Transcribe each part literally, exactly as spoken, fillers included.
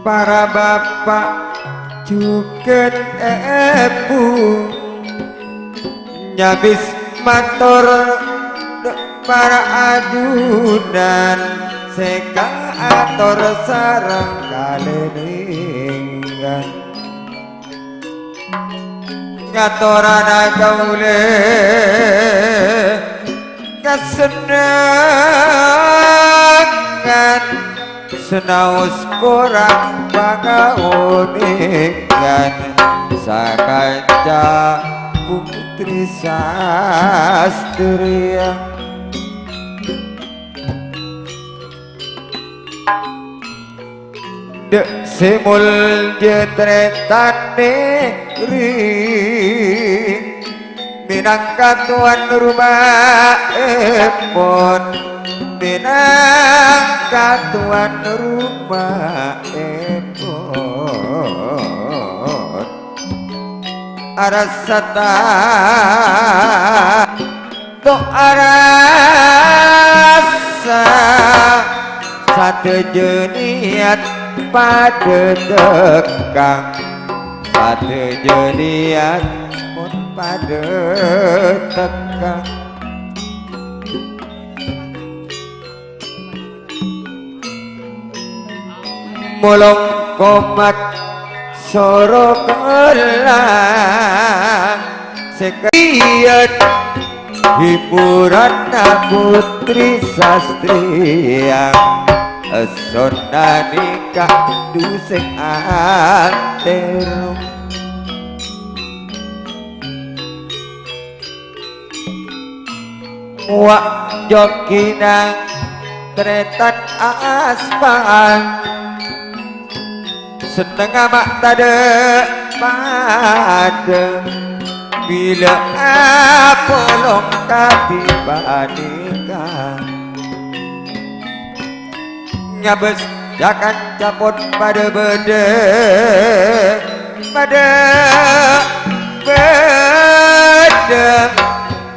Para bapa' jhughân èbhu, nyabis mator dâ' para ajunan sè kaator sareng kalèlèngan. Ngatorana kaulâ kasennengngan, sanaos korang pangaonèngan, sakanca putri sastrèya. Dâ' sè moljâ tarètan nèri, mènangka towan roma'èpon, mènangka towan roma'èpon. Arassa ta-, to arassa sadhâjâ niyat padâ tekka, sadhâjâ niyat mon padâ tekka. Molong komat soro kellang sè kèyan hiburanna putri sastrèya, sonnanè ka'dhu sè antero. Wa' jokina tarètan aspal, sennengnga ma' tadâ' padâ, bilâ apolong kadhi panèka. Nyabâs ca-kancapon padâ bâdâ, padâ bâdâ.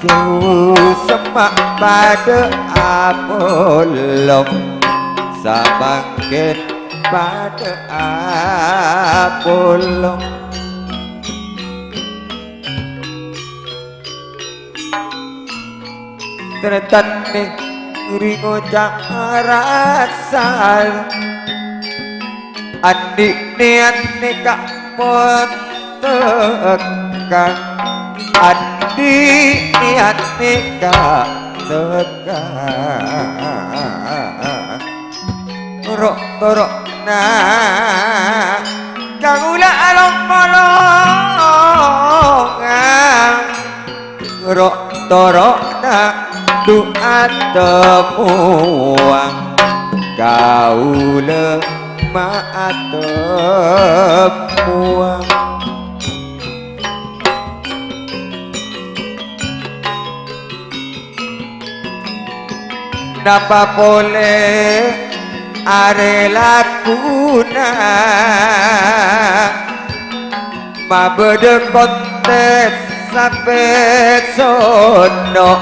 Jhâ' semma' padâ apolong, samangkèn padâ apolong. Tarètan nèri ngoca' arassa, andi' niyat nèka mon tekka, andi' niyat nèka tekka. Ro'-toro'na kaulâ along-molongan, ro'-toro'na du'a temmowa, kaulâ ma' atemmowa. Napa polè arè lakona? Mabâdâ kontès sapè sono,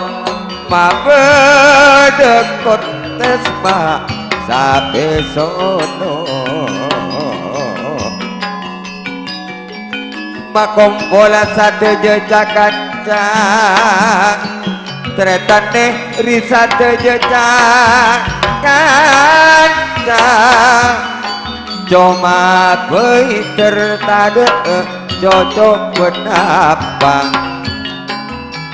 mabâdâ kontès ma' sapè sono. Makompola sadhâjâ ca-kanca, tarètan nèri sadhâjâ ca-kanca. Coma bhâi ter tadâ' cocobhân apa,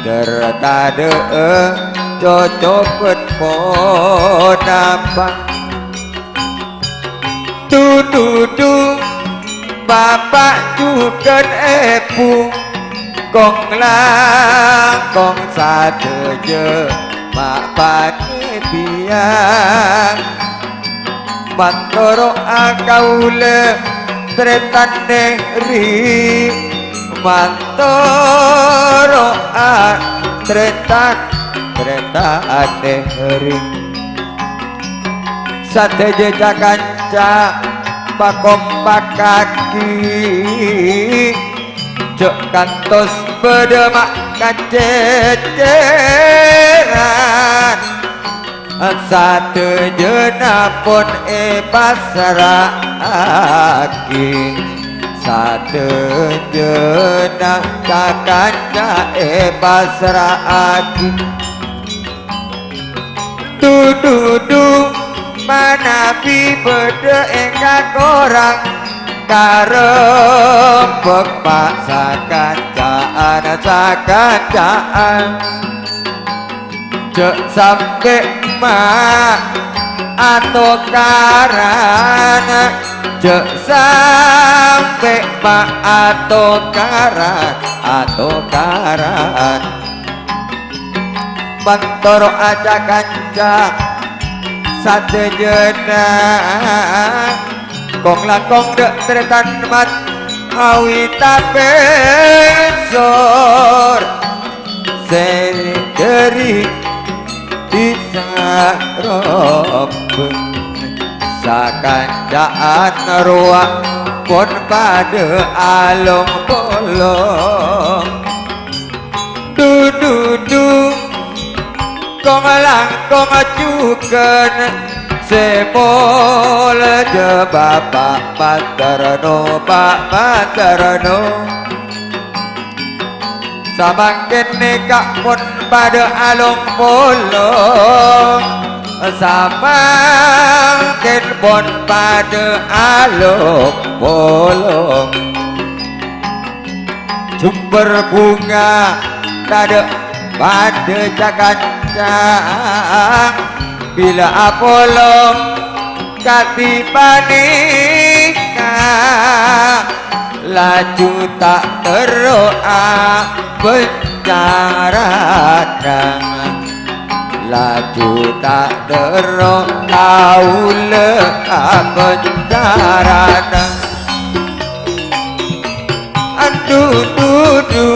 ter tadâ' cocobhân ponapa. Du-du-du. Bapa' jhughân èbhu, kong-langkong sadhâjâ ma' panitia. Matoro'a kaulâ tarètan Nèri, matoro'a tarètan, tarètan Nèri. Sadhâjâ ca-kanca pakompakaghi, jhâ' kantos bâdâ ma' kacècèran. Sadhâjâna pon èpassra'aghi, sadhâjâna ca-kanca èpassra'aghi. Du-du-du, manabi bâdâ è kakorang, karembhâk ma' sakanca'an, sakanca'an. Jhâ' sampè' ma' atokaran, jhâ' sampè' ma' atokaran, atokaran. Matoro'a ca-kanca sadhâjâna, kong-langkong dâ' tarètan mat awita pèsor sè dâri dhisa Robbeng. Sakanca'an rowa pon padâ along-polong. Du-du-du, kong-langkong jhughân sè molja, Bapa' mator no, Pa' mator no. Samangkèn nèka pon padâ along-polong, samangkèn pon padâ along-polong. Jhumbhâr bhunga tadâ' padâ ca-kanca, bilâ apolong kadhi panèka, laju ta' terro abâncarana. Laju ta' terro kaulâ abâncarana. Andu-dudu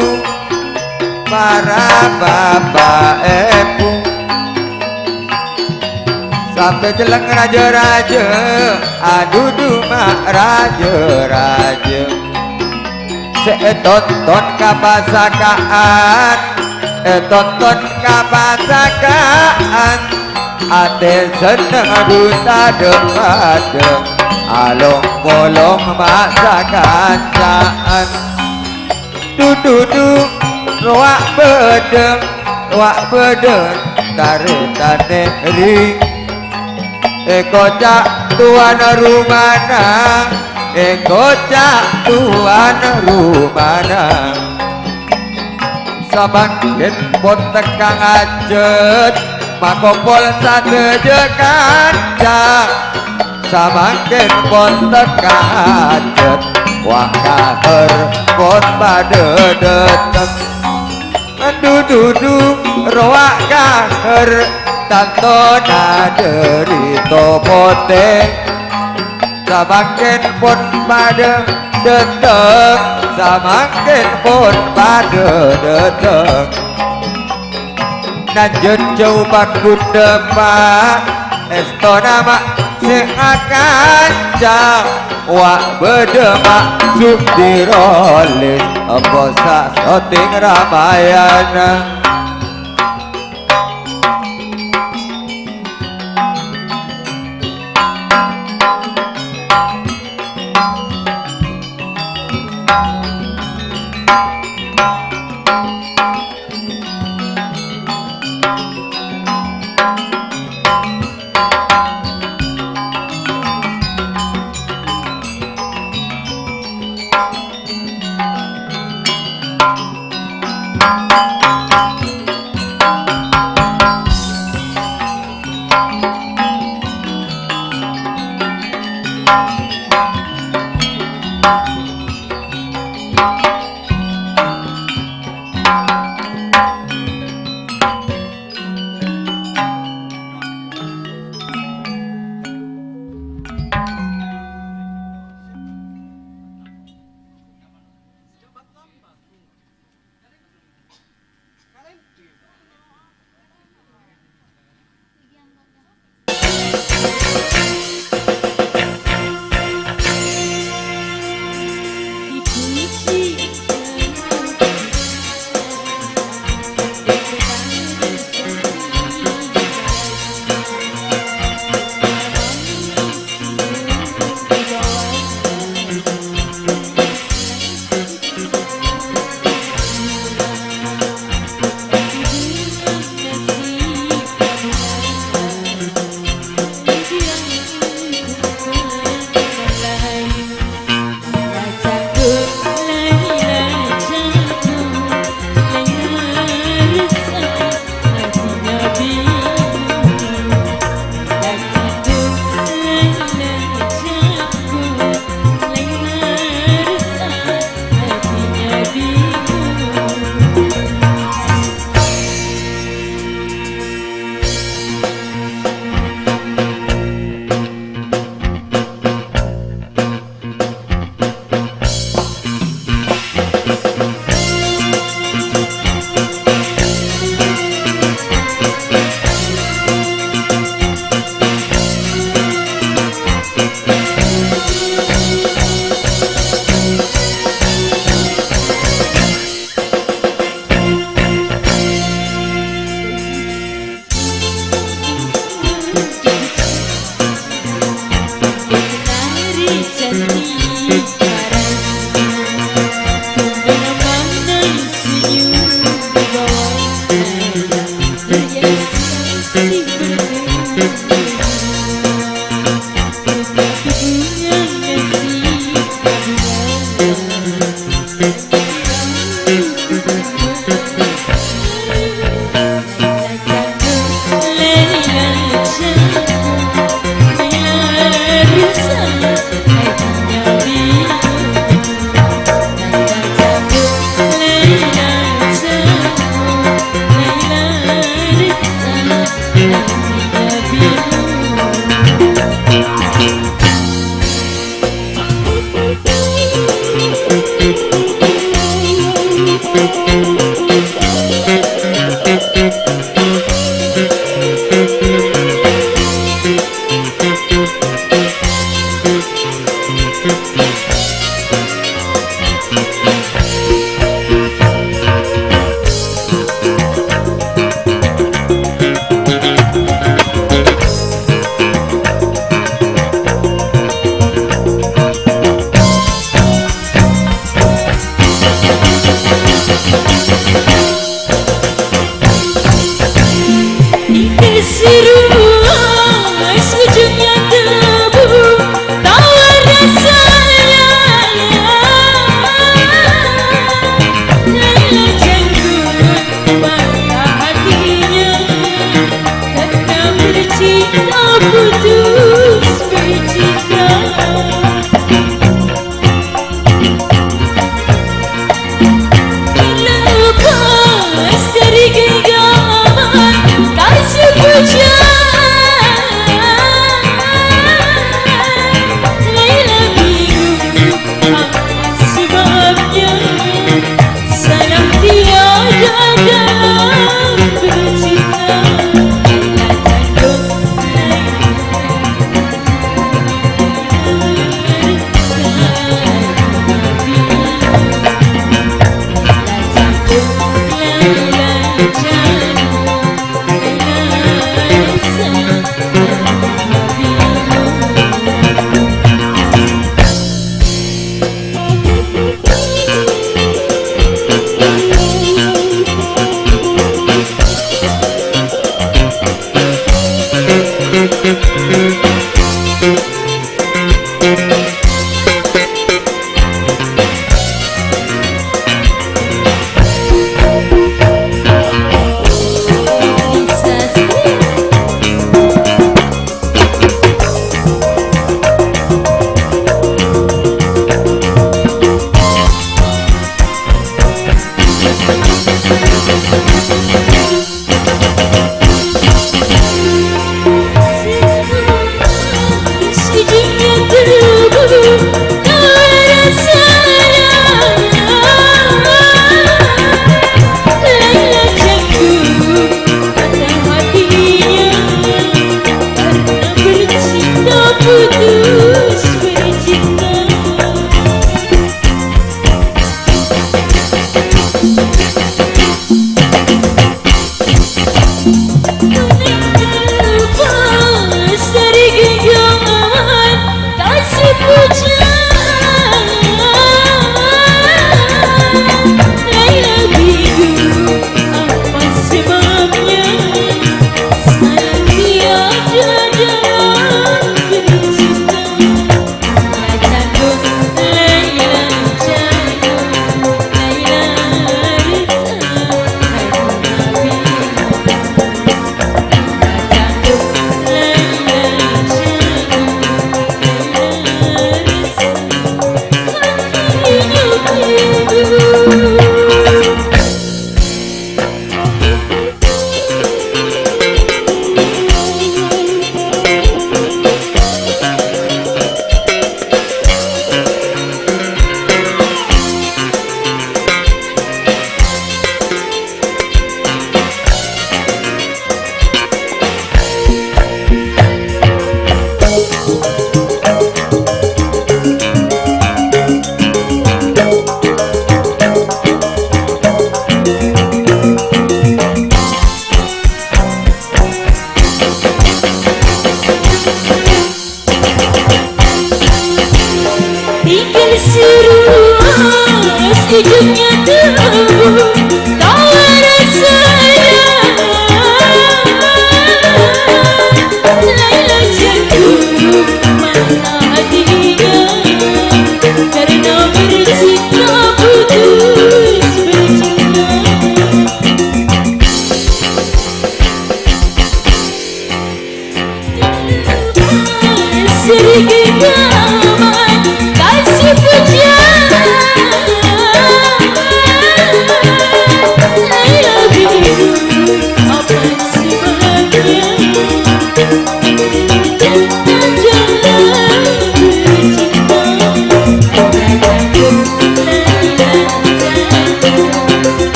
para bapa' èbhu, sampè' celleng rajâ-rajâ, adudu ma' rajâ-rajâ. Sè ètonton ka pasaka'an, ètonton ka pasaka'an. Atè senneng dusa dâ-padâ, along-polong ma' sakanca'an. Du-du-du, rowa bâdâ, rowa bâdâ, tarètan Nèri. Èkoca' towan rumana, èkoca' towan rumana. Samangkèn pon tekka ngajhât, makompol sadhâjâ kanca. Samangkèn pon tekka ngajhât, wa' kahâr pon padâ dâteng. Andu-dudu rowa kahâr, tantona dâri topotè. Samangkèn pon padâ dâteng, samangkèn pon padâ dâteng. Nan jhânjhâu paghun dâpa', èstona ma' sè akanca. Wa' bâdâ ma' Sundiro Lis, posa' soting Ramayana.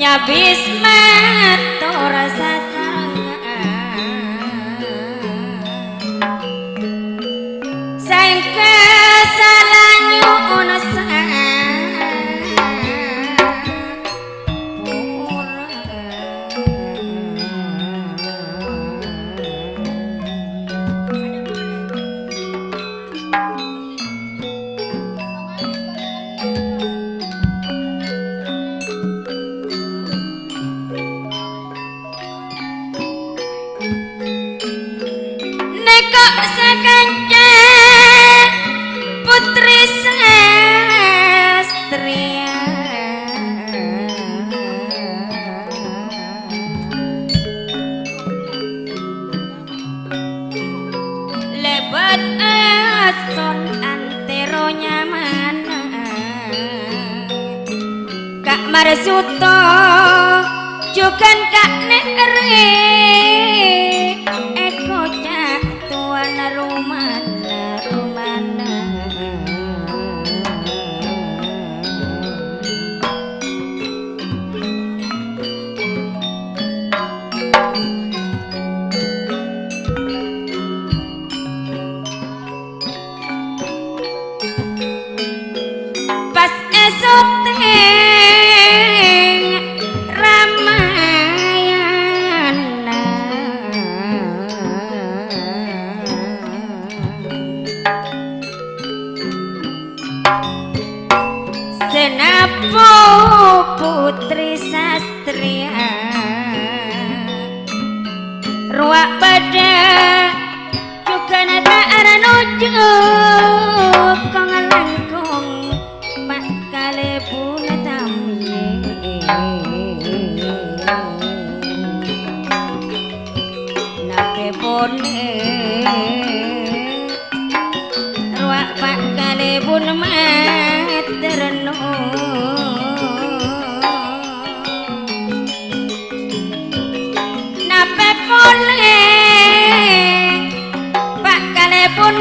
Nyabis mator sasarengan, saengga sala nyo'ona sapora. Nèko sakanca Putri Sastriya. Lèbât ason antero nyamana Ka' Marsuto jhughân Ka' Nè'rè, èkoca' towana romana, romana. Pas èsoteng Ramayana. Sè napo Putri Sastriya, rowa padâ jhughân Ka' Ranojo, kong-langkong pa' kalèbun tamèyè. Napè polè rowa pa' kalèbun materno. Napè polè pa' kalèbun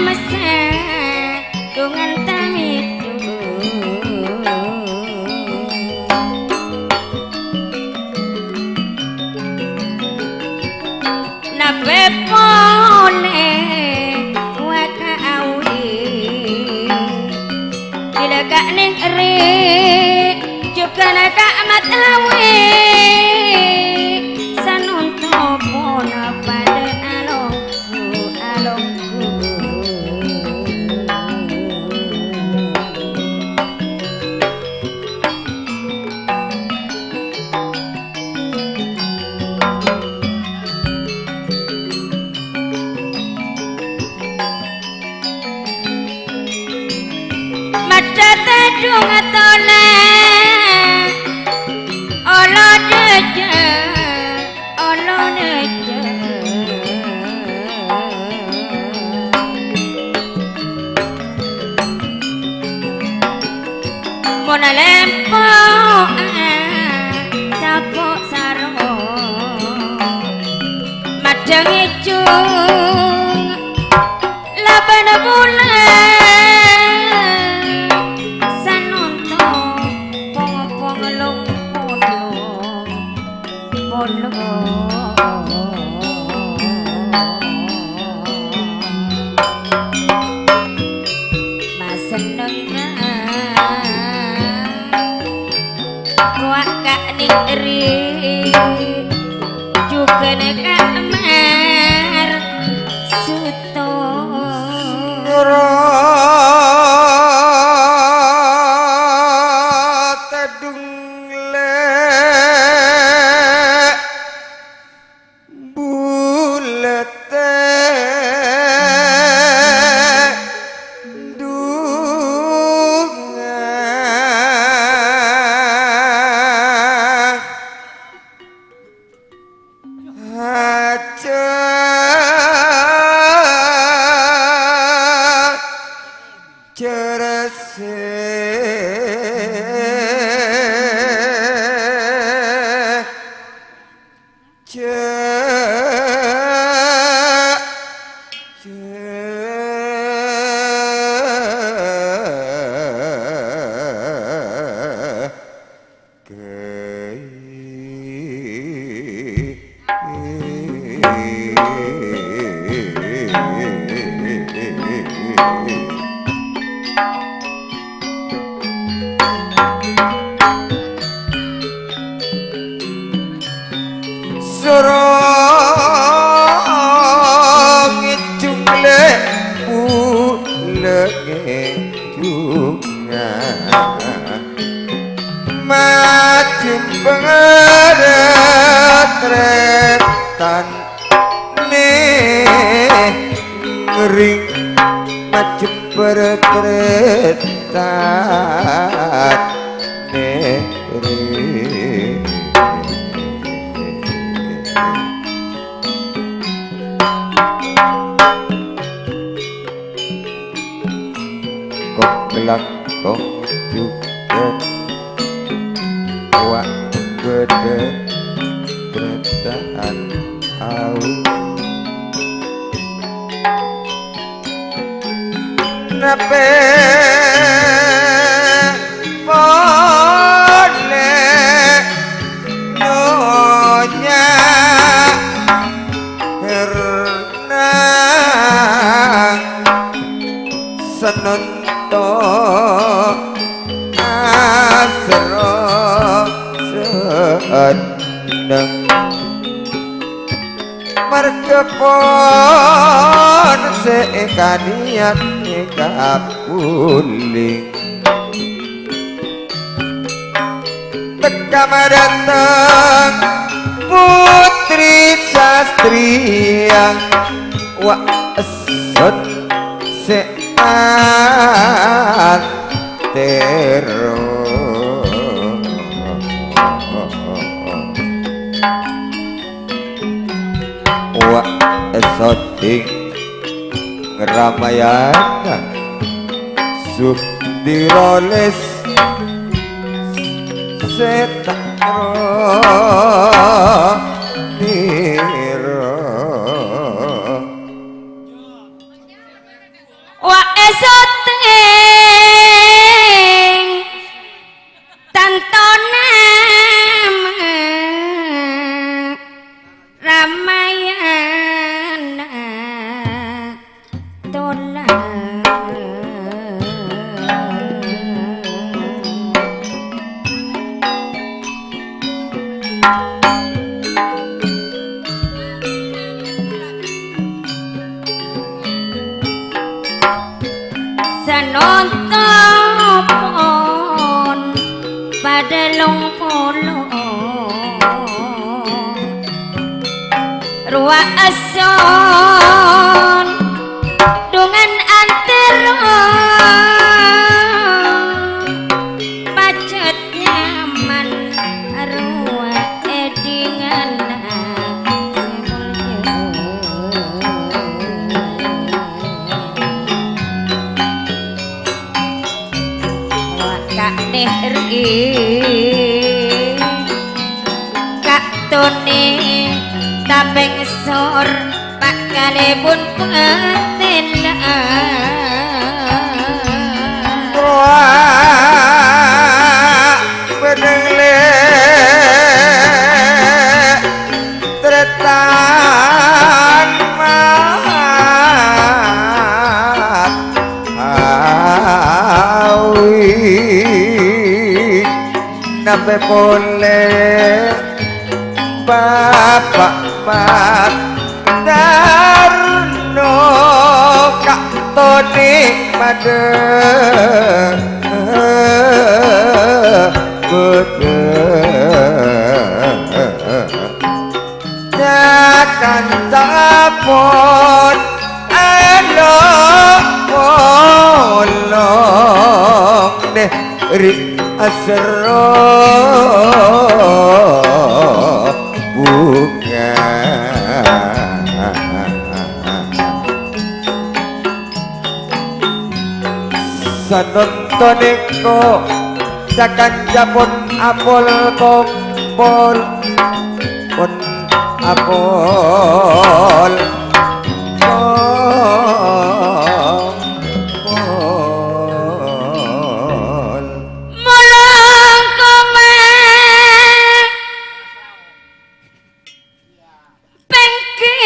messa dhungan tamèdhu. Napè polè wa Ka' Awi, bilâ Ka' Nè'rè jhughân Ka' Matawè, sanonto pon padâ alongghu-alongghu. Maddhâ tèdhung tola, olo dhâjâ, olo dhâjâ. Mon lèmpo'a sapo' saro, maddhâ ngèjhung labâna bulâ, sanonto pong-pong long-polong. Polo. Masennengnga. Rowa Ka' Nè'rè. Jhughân Ka' Marsuto. Soro tèdhung lè' bulâ tèdhungnga. Aja Se ja-, ja-, Soro ngejjung le-, bulenge dungan. Majeng pangaret-retan ne ring majeng pangaret-retan ne ring. Kok langkong jhughân, wa' bâdâ bhârta'an awi. Nape pole Nyonya Herna sanonto asro senneng. Marga pon se ekaniat ekapuling. Tekka madhateng Putri Sastriya, wa' esot se antero. Wa' esot ing Ramayana, Sudiro les se ta' ro niro. Wa' esot ing tanto nama Ramayana tola. Sanonto pon padâ long polo. Rowa eson dungan antero. Pajhât nyaman rowa e dhingana se molja. Wa' ka'dinto ri ka'dinto tapèngsor. Pakalèbun pangatela'an. Rowa bâdhâng lè' trètan mat awi. Napè polè Bapa' Matarno ka'dinto padâ bâdâ. Nyakanta pon along-polong dâri aserro bhunga. Sanonto nèko sakanca pon apol kompol, pon apol kompol. Mula koma pengkir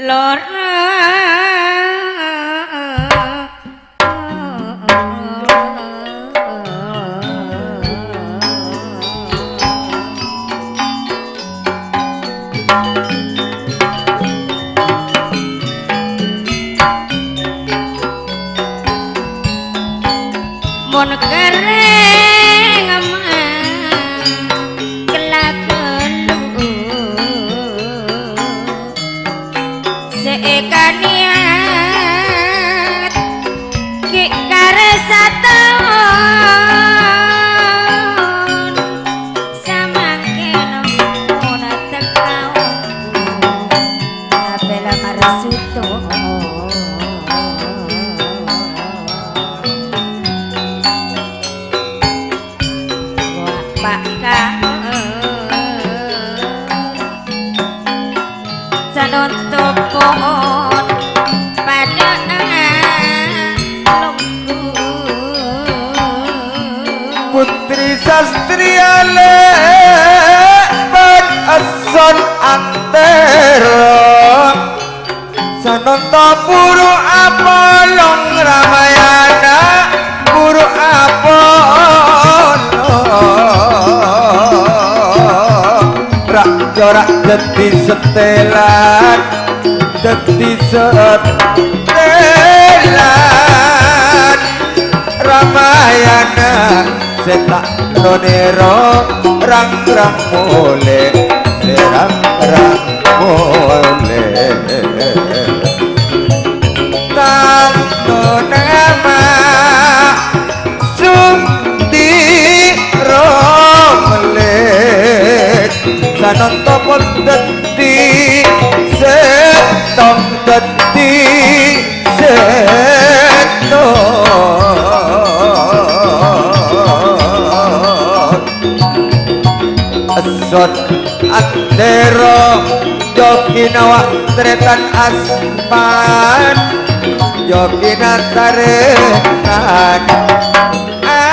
lora. Mon kerreng ma' kella-kellu se ekaniat gi' kare sataon. Samangken mon tekaonku, tapè la marsuto. Wa' pa' ka. Sanonto pon padâ longgu. Putri Sastriya lèbât Eson Antero. Sanonto buru apolong Ramayana, buru apolong. Ra-, corak dhâddhi setelan, dhâddhi setelan. Ramayana sè ta' nonèro, rang-rang molè, sè rang-rang molè. Tanto nama Sundi Romlet, sanonto pon dhâddhi sèttong, dhâddhi sèttong. Eson Antero, jokina wa' tarètan Aspan, jokina tarètan Aspan.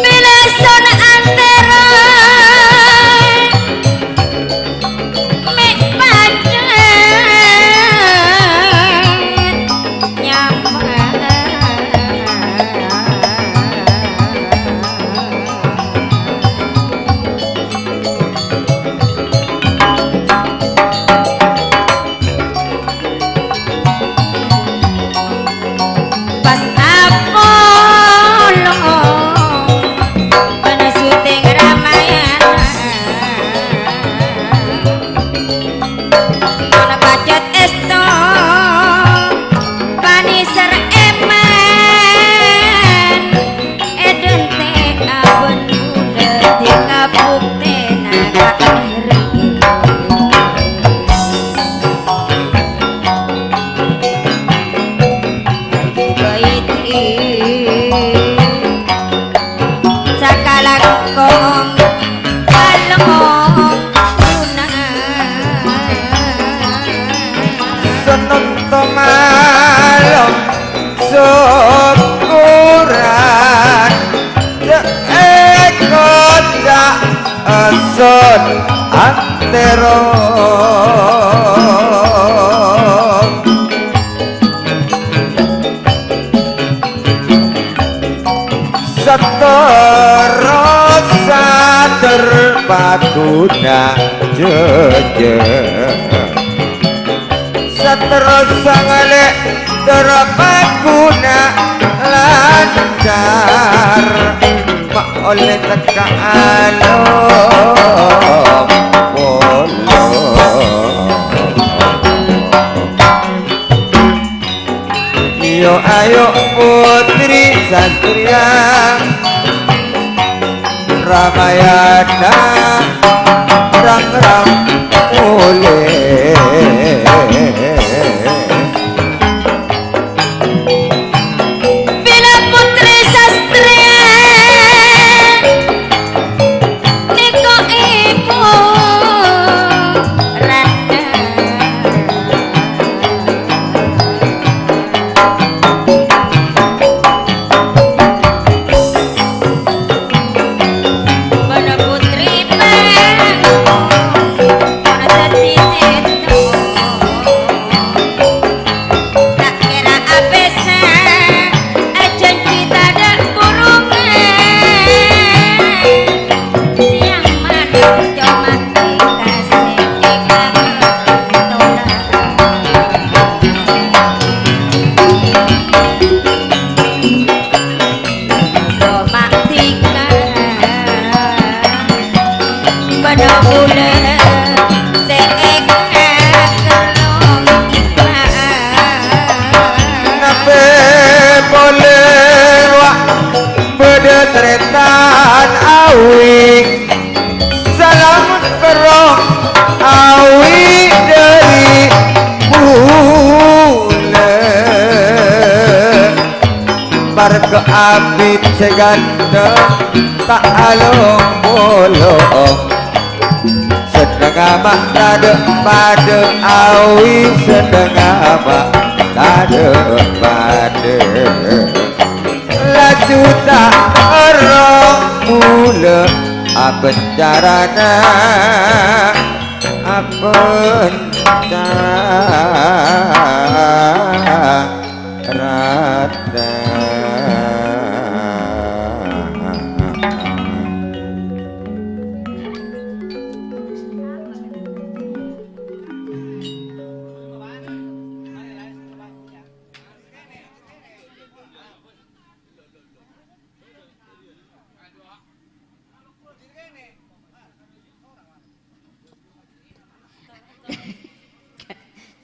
Bilâ Eson Antero mè' pajhât nyamana. Pas apolong bân syuting Ramayana, ana pajhât èsto panèser èman. Èdhânte' abân bulâ dikabuktèna ka akhèr. Ayu baiti sakalangkong kalangkong. Sanonto malem syukuran, cè' koca' Eson Antero. Saterrossa terpaguna jhâjhâ. Saterrossa ngalè terpaguna lancar. Ma' ollè tekka along polo. Ayo, ayo, Putri Sastria, Ramayana, rang-rang pole. Bila Putri Sastria niko ibu raka. Bana putri pang, ora dadi seto. Ta' kèra abissa, ajanji tadha' burungan. Siang malem coma dikasih ikan tola. Coma dikasih. Bâdâ bulâ sè èkakerrong ipa. Napè polè, wa', bâdâ tarètan awi. Salam kerrong awi dâri bulâ. Marghâ abit sè ganteng ta' along-bolong. Sennengnga ma' tadâ' padâ awi, sennengnga ma' tadâ' padâ. Laju ta' ero bulâ apencarana, apencarana. Rata.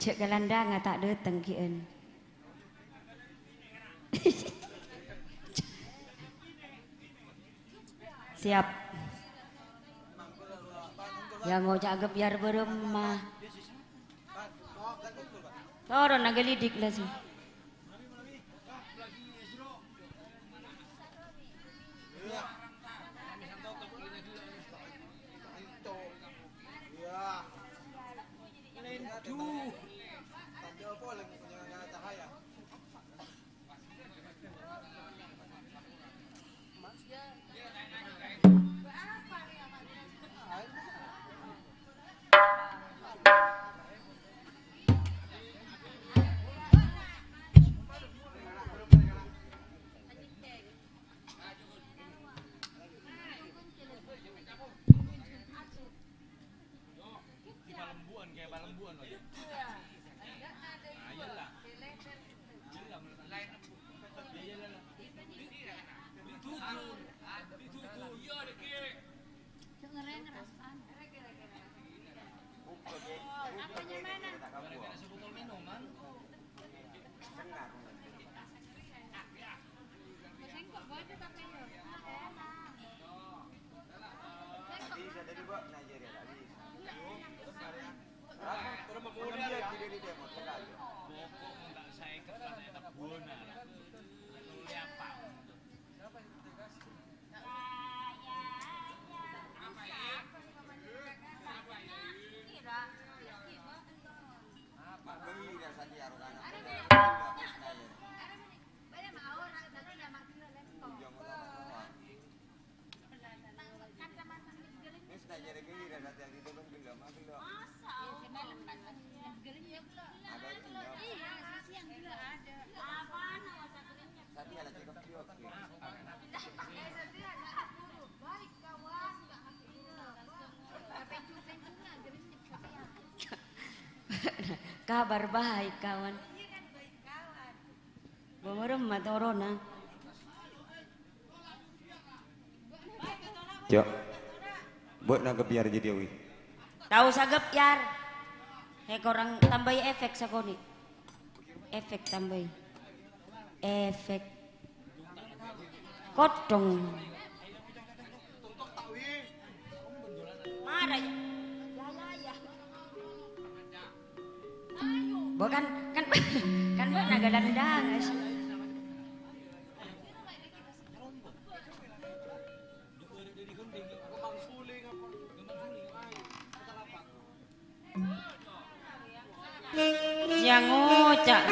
Jhâ' kalanḍhângnga ta' ḍâteng ghi'en. Siap. Ya, ngoca' agep yar bârâmma. Toron na galidik la sih. Kabar baik, kawan. Bârâmma toronna. Cok. Bâ'na ghâbâyyâr jadi awi. Tao sagep, Yar. He, korang tambâi efek sakonè'. Efek tambâi. Efek. Kodhong. Mara, ya. Ya, ya, ya. Bukan, kan, kan bukan naga landang, guys. Yang ngucak.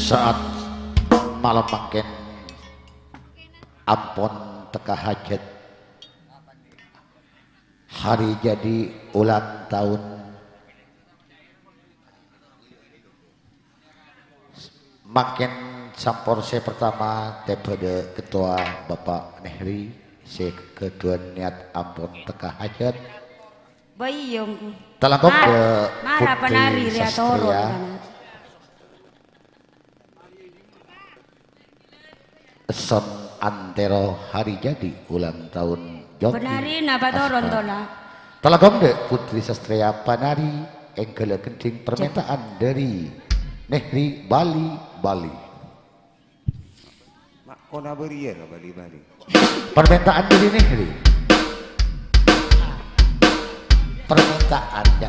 Saat malem mangkèn ampon tekka hajat. Hari jadi ulang tahun. Mangkèn sampor sè pertama tèbâ dâ' Ketua Bapak Nehri, sè kedua niat ampon tekka hajat. Bâi, yong. Talangkong dâ' mara Putri penari rèya toro', Sastria. Kana. Èsson antèro hari jadi ulang tahun Joki. Penari napa toron Aspar. Tola? Talagong dâ' Putri Sastria Panari, èngghâlâ ghândhing permintaan dari Nehri Bali, Bali. Ma' kona bâriyâ ka Bali-Bali. Permintaan dari Nehri. Permintaan, ya.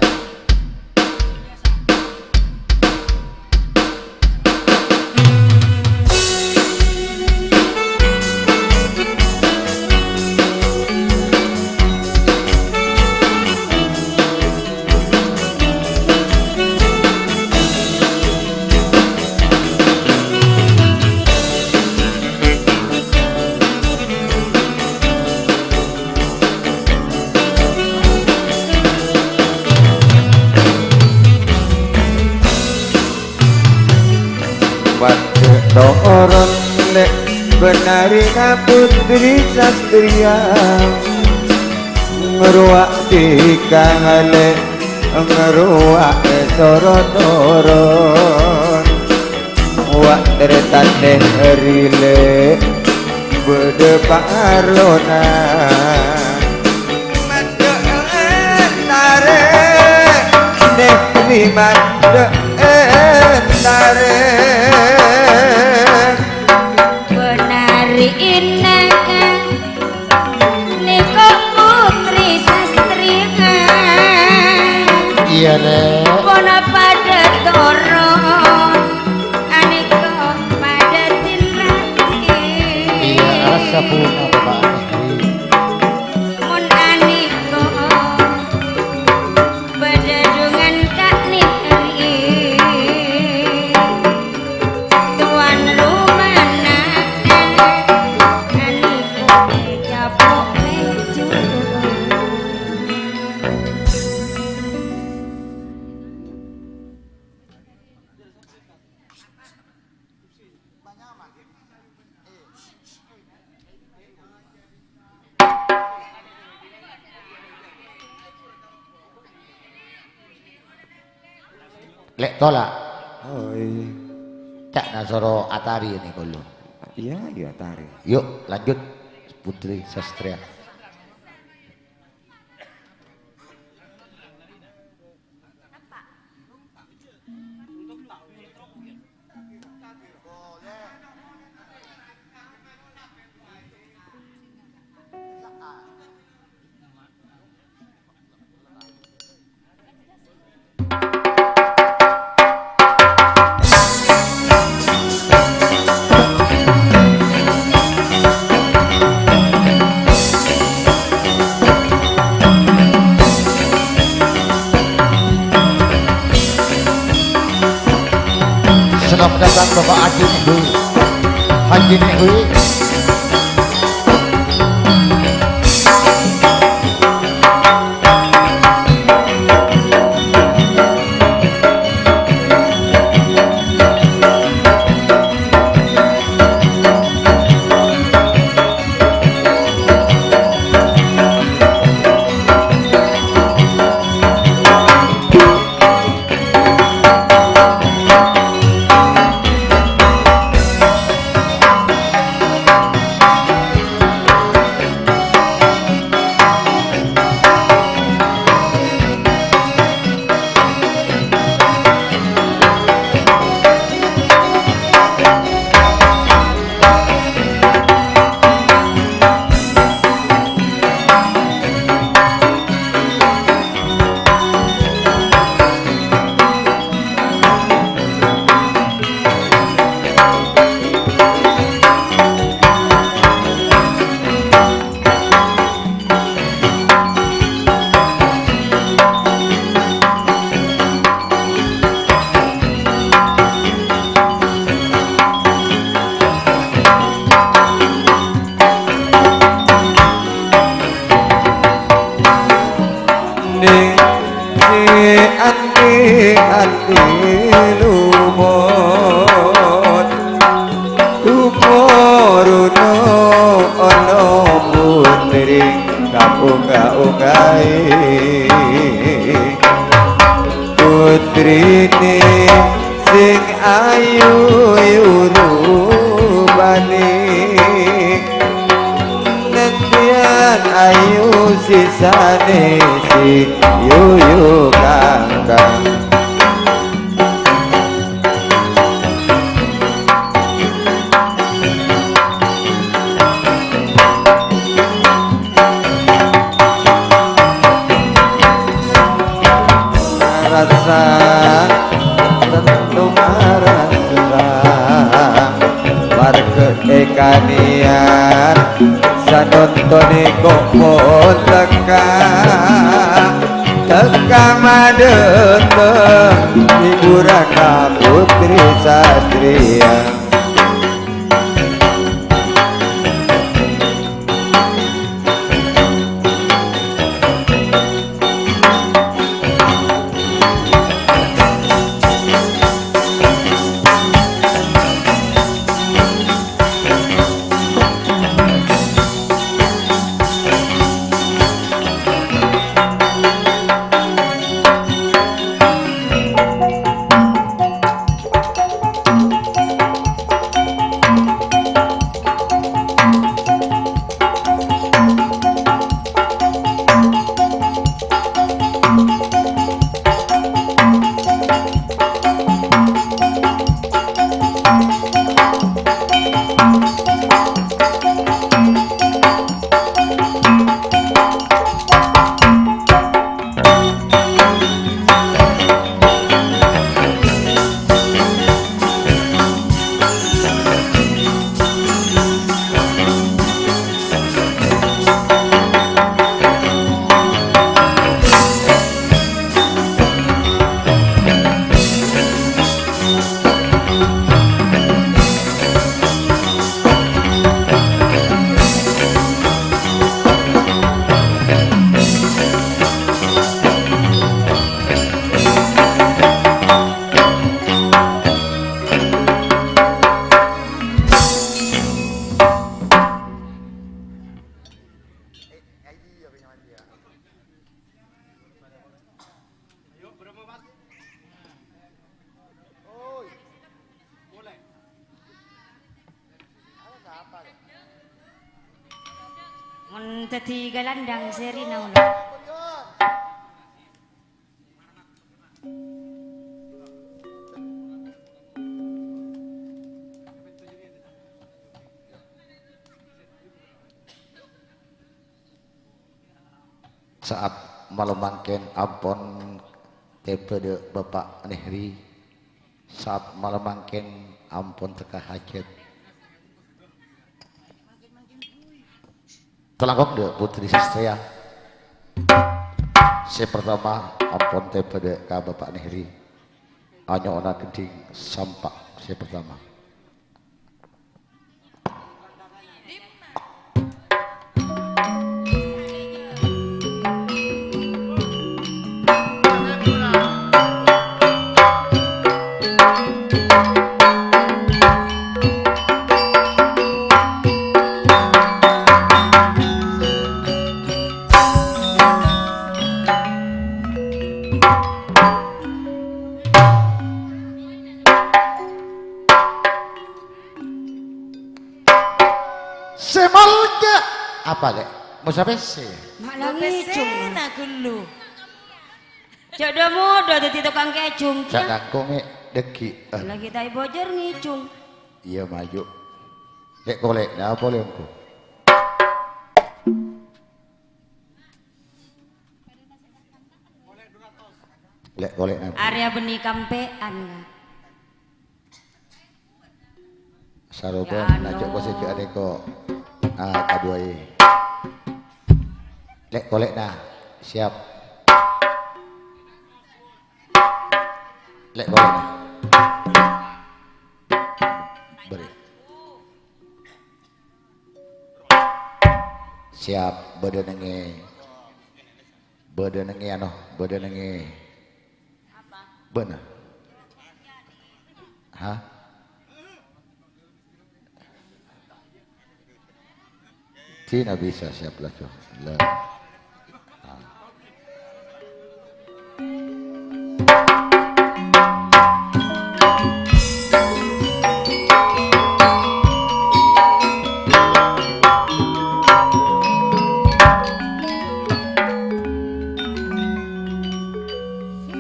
Padâ toron lè' bânarè ka Putri Sastria. Ngrowa' dikang lè', ngrowa' soro toron. Wa' tarètan Nehri lè' bâdâ parlona. Mandhâ' entarè, Nehri mandhâ' entarè. Bânarè inaka nèko Putri Sastria. Iyâ, Lè'. Pona padâ toron, anèko padâ dinadi. Iyâ, arassa bunga, Bapak Nehri. Mon anèko padâ dhungan ka Nehri. Tuan rumana, anèko ècapo' mèjor. Lè' tola'. Oi. Ca'na soro atarè nèko, lo. Iyâ, iyâ, atarè. Yuk, lanjut, Putri Sastria. Selamat datang Bapak Haji Nengwi. Haji Nengwi. Ning si andi-andi lumut, umuruna ana putri kapungka-ungkai. Putrine sing ayu rupane, nantian ayu sisane si yuyu kangkang. Rasa tentu marasa warga e kaniyan sanonton e kok pon teka, teka madeteng hiburan ka putri sastriya. Mon daddi galandhang serina ulo. Sa'at malem mangkèn ampon tèbâ dâ' Bapa' Nehri. Sa'at malem mangkèn ampon tekka hajhât. Talangkong dâ' Putri Sastria. Sè partama ampon tèbâ dâ' ka Bapa' Nehri. Anyo'ona gendhing sampa'. Sè pertama. Sè molja apa, Lè'? Mosa pèssè? Ma' la ngècong. Pèssèna ghâllu. Jhâ' dâ-modâ dhâddhi tokang kècong, Kè. Jhâ' nangkong, Mè', dhâggi'. Lagi ta' èbhâjâr ngècong. Iyâ, maju. Lè', kolè'na apa, Lè', ongghu? Lè', kolè'na apa? Arèya bânnè kampè'an, Ka'. Sarobân, ya, ajo' no. Kosè jhâ' arèko. Ah, kaduwâi. Lè', kolè'na. Siap. Lè', kolè'na. Bâri'. Siap, bâdâ nèngè. Bâdâ nèngè, ano, bâdâ nèngè. Bâ'na? Hah? Dinah bisa siap laju. Lah. Ah.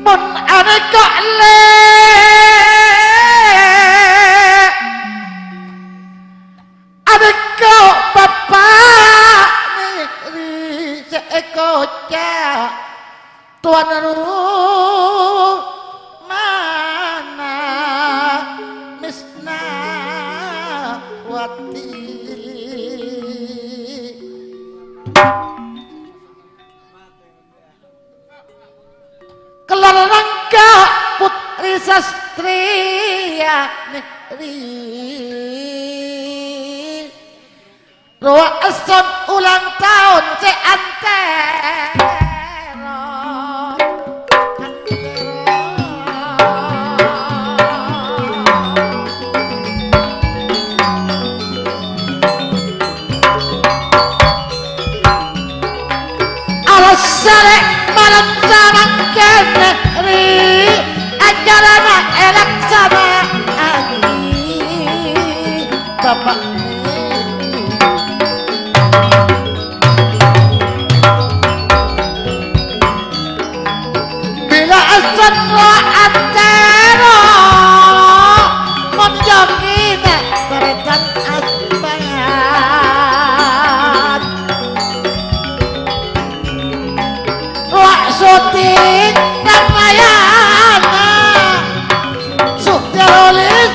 Mon anèka, Lè', anèka bapa' nèri sè èkoca' towana rumana Misnawati. Kellar rangga putri sastriya nèri. Rowa esson ulang taon sè antèro. Alassana malem samangkèn, Ri, acarana èlaksana'aghi, Bapa'. Bilâ èsonro antèro, mon jhâ' kènè' tarètan aspayan. Wa' soting Ramayana, Sutèro lis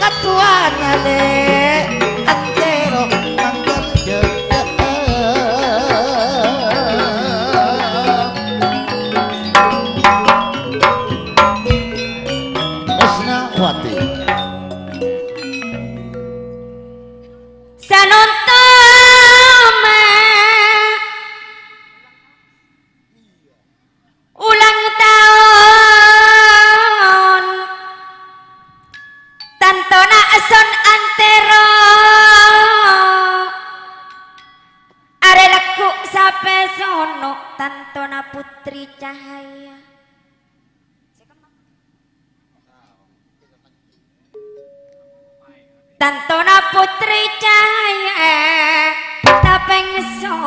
katowana, Lè', antèro mangkèr jâ-, Asnawati. Sanontomma ulang taon, tantona èsson antèro, arè lagghu' sapèsono', tantona Putri Cahaya. Tantona Putri Cahaya tapèngso.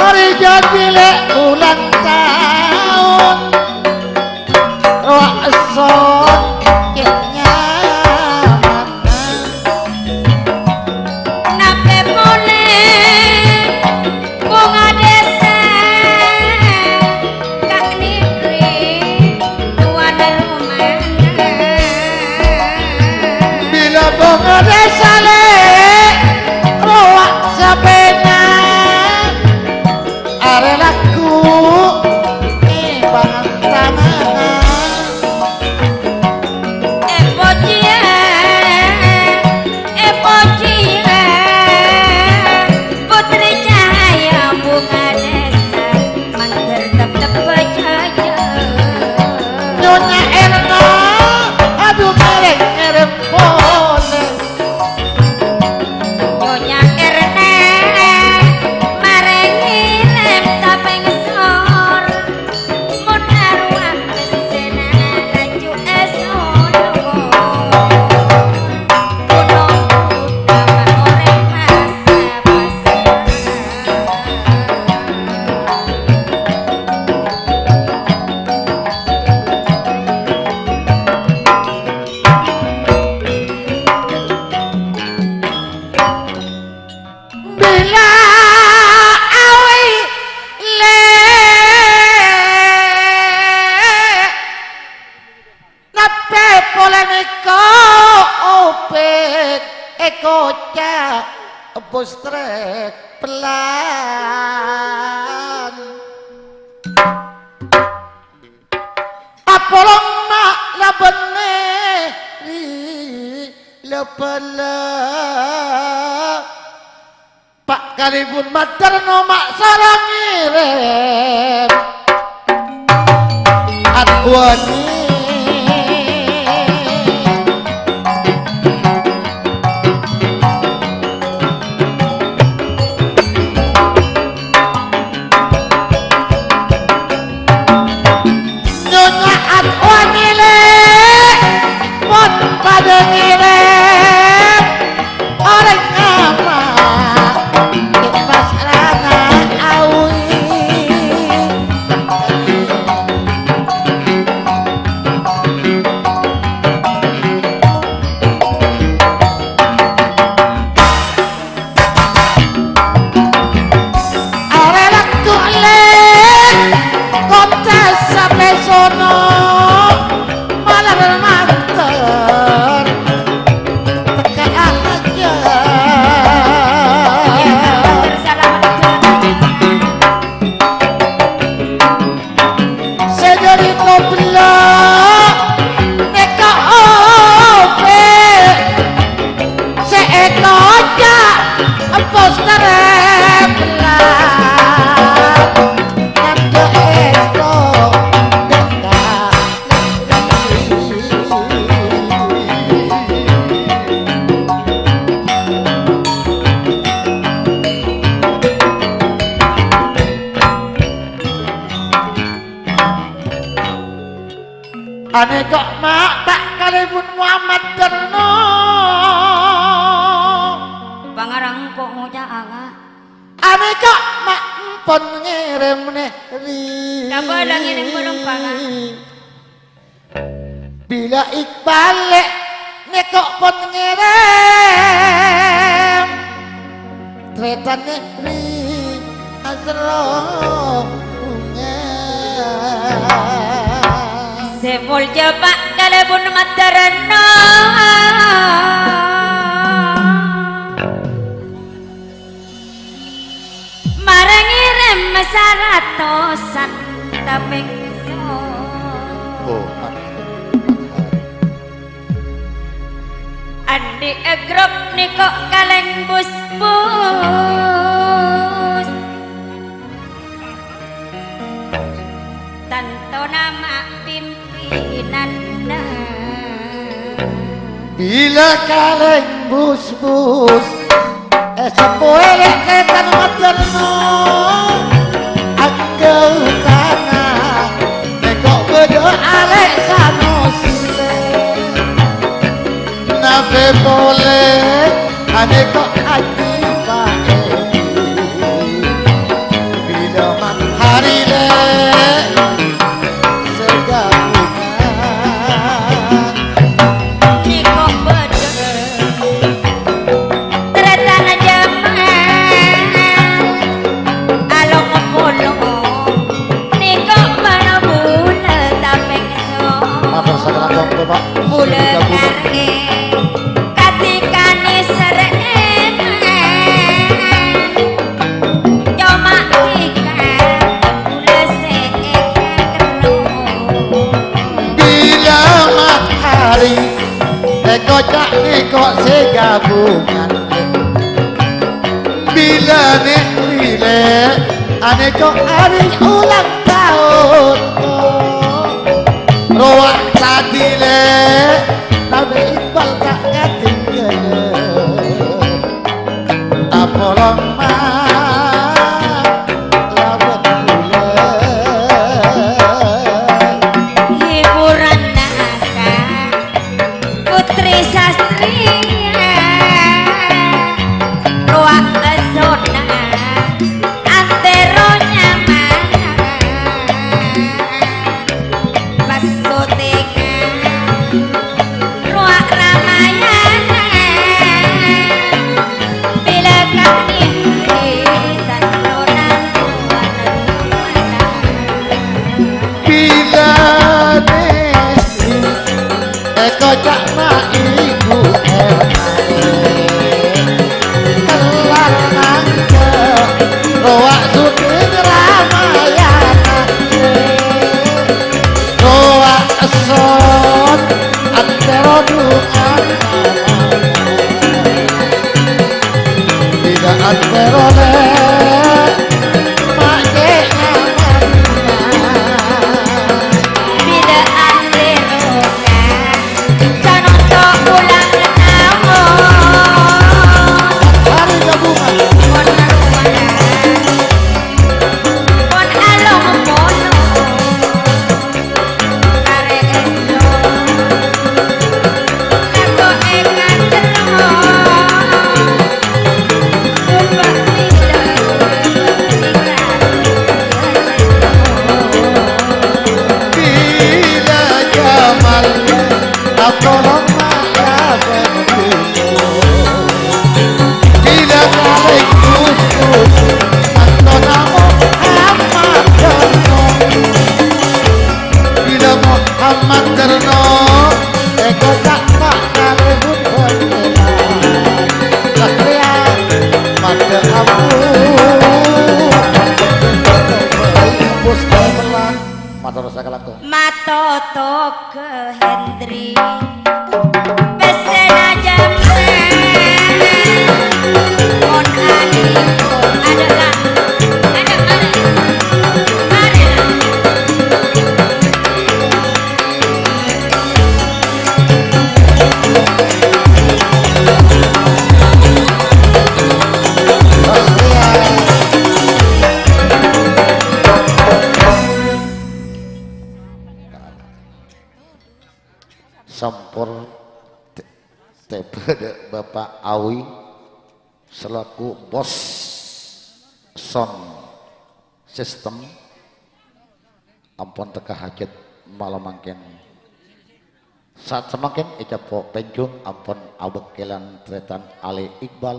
Arè jhâ' bilâ ulang taon, rowa èsson kènyamana. Napè polè bhunga dhisa ka'dinto towana romana. Bilâ bhunga dhisa, Lè', rowa sapèna. Arè lagghu' è pangantan Postrek pelan. Apolong ma' la benne ri la bala. Pa' kalèbun maddar no ma' sareng ngèrèm. Adwani. Nyonya Adwani lè, mon padâ ngèrèm. Orèng ama' pas rana awi. Arè lagghu' lè, konca sapè sono, malar mater. Teka aja. Sè dhâri kobellâ nèka ope, sè èkoca' empos tarèpla. Nandhâ èsto dâ' ka. Anèka ma' ta' kalèbun Muhammad Darno. Pangarang ko' ngoca' aga. Anèka ma' empon ngèrèm nè ri. Kabâlâ ngèrèm bârâmpangan. Bilâ Iqbal lè nèko' pon ngèrèm. Trètanè ri asro bhunga. Sè molja Pa' kalèbun maddhârâna. Marè ngèrèm saratosan tapèng so. Oh, Mat-, Mathari. Andi' e grup nèko' kalèng bus-bus. Tanto nama pimpinanna. Bilâ kalèng bus-bus, è sapoè lè' kètan maddhârâna. Anggâutana, nèko' bâdâ Alè' Sanosile. Napè polè, anèko' Aji Paedi. Bilâ Mathari lè' sè gabungan. Nèko' bâdâ trètanna jaman along-polong. Nèko' bâna bulâ tapèng so. Mator sakalangkong, Bapak. Bulâ karè. Katèkane sare'eman, coma tika bulâ sè èkakerro. Bilâ Mathari, èkoca' nèko' sè gabungan. Bilâ nè rilè, anèko' arè ulang taon. Rowa tadi lè', tapè Iqbal ta' katinggalan. Apolong ma' labân bulâ. Hiburan naka Putri Sastriya, rowa sona antero nyamana. Pas syutingan, rowa Ramayana. Bilâ ka'dinto tanto nantowana. Bilâ nè èkoca' ma' ibu èmaè. Kellar Mator sakalangkong. Matotoga Hendri. Pèssèna Jamal. Mon Ali, adâ' la. Adâ', mari. Mari. Sampor te-, tèbâ dâ' Bapak Awi selaku bos sound system. Ampon tekka hajât malem mangkèn. Saat samangkèn ècapo' pènjhung ampon abâkkèlan tarètan Ali Iqbal.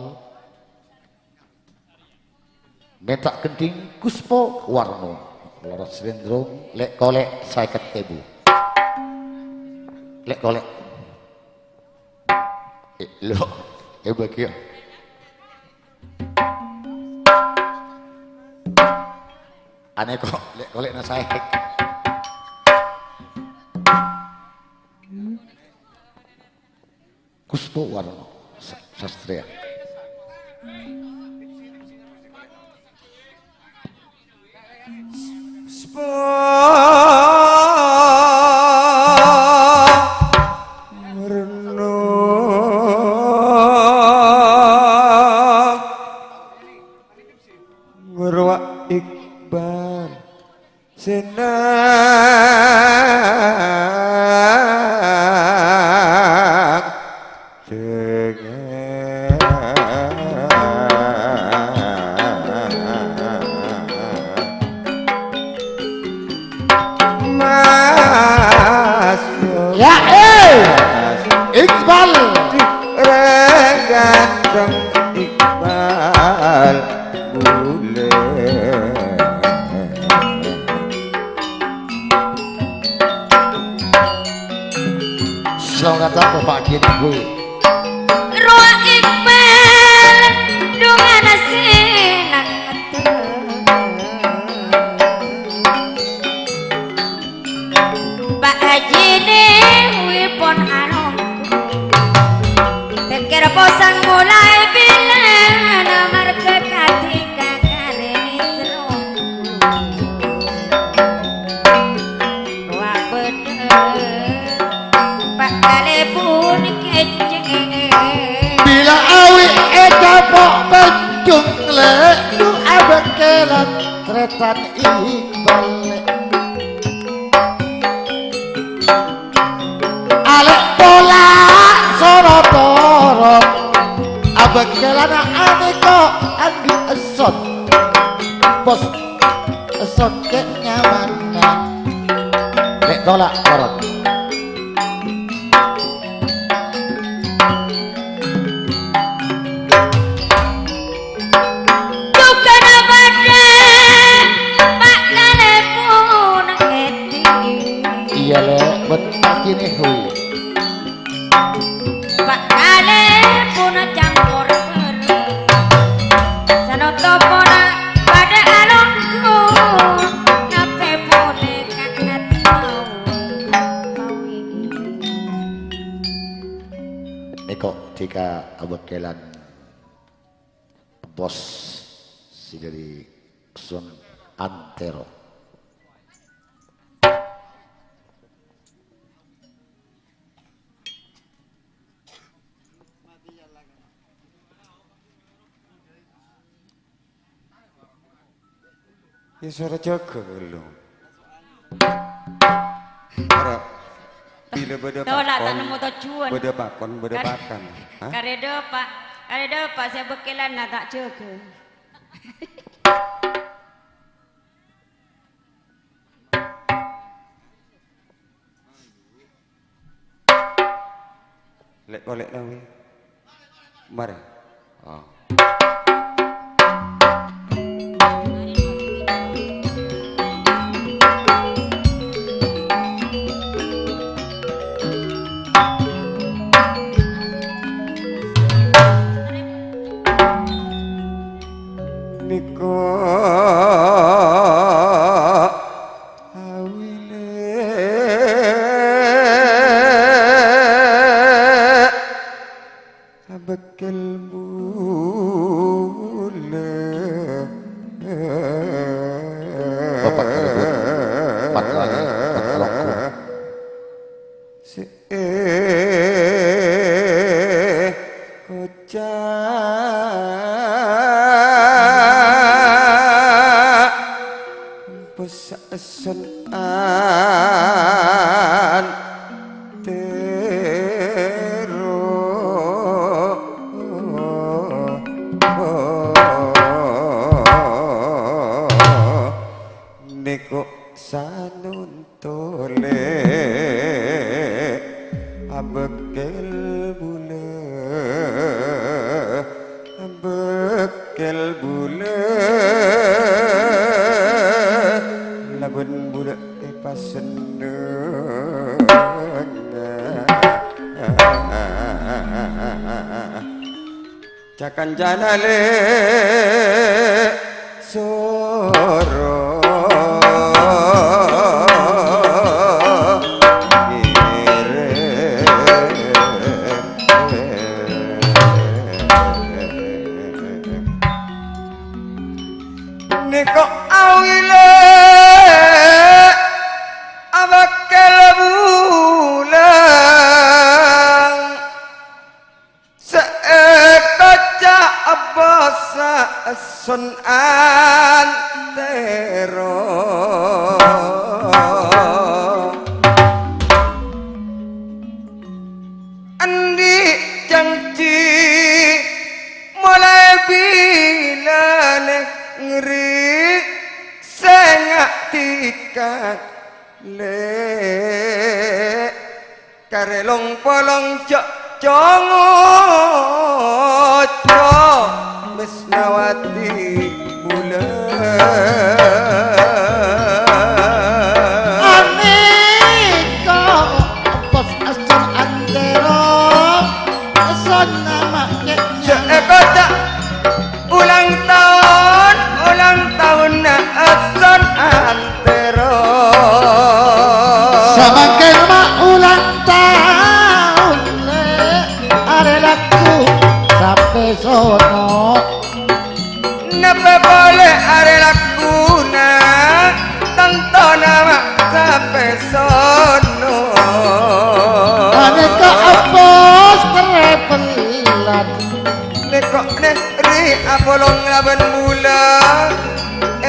Mènta gendhing Kuspo Warno. Lorot Selendrong, lè'-kolè' sèket èbu. Lè'-kolè'. Eh, lo, eh, bâgi ya. Anè ko', lè'-kolè'na saè. Kuspo Warno, sa-, sastrea. Warno. Ngrowa Iqbal. Senang dengan Mas. Ya, eh. Iqbal. Reng ganteng Iqbal. Selamat datang, Bapak Haji Nangkui. Rowa Iqbal, dungana sinang metu. Pak Haji ne wipon anongku. Pèkkèr posang molaè bilâna marghâ kadhi kakarè misrongku. Wa bâdâ Pak Kalèbun kècèng. Bilâ awi ècapo' pènjhung lè', lu abâkkèlan tarètan Iqbal lè'. Alè' pola soro-toro, abâkkèlan anèko andi' èsot. Bos, èsot kè' nyamana. Lè' tola' korot. Dukana padâ, Pak Kalèbun èdhi. Iyâ, lè', bât pagine, hui. Pak Kalèbun campor bâreng. Sanotopona padâ alonggu, napè polè ka' ngatau. Eko, dhika abâkkèlan bos sè dhâri Sun Antero. Ya, soro jâgâ, lo. Ora, bilâ bâdâ Tola, ta' pakon, nemmo tojjhuwân. Bâdâ pakon, bâdâ Kar-, pakan. Hah? Karè dâpa', karè dâpa' sè bâkkèlanna ta' jâgâ. Lè'-kolè' la, wi. Mara. Oh. Nèko awi Pakalana kata lagu. Se koca' basa son antero. Nèko sanonto lè' abâkkèl bulâ, abâkkèl bulâ, labân bulâ èpasennengnga. Ca-kancana lè' soro ngèrèng. Nèko awilè abâkkèl bulâ. Sè èkoca' basa son antero. Andi' janji molaè bilâna ngèrèng sè nga'dika lè'. Karè long-polong jhâ' co-ngoco Mesnawati bulâ. Anèko bos son antero, sonna ma' kè' Jhâ' èkoca' ulang taon, ulang taonna son antero. Samangkèn ma' ulang taon, lè', arè lagghu sapè sono. Napè polè arè lagghuna, tantona ma' sapè sono. Anèko bos trèpellan. Nèko nè rè apolong labân bulâ,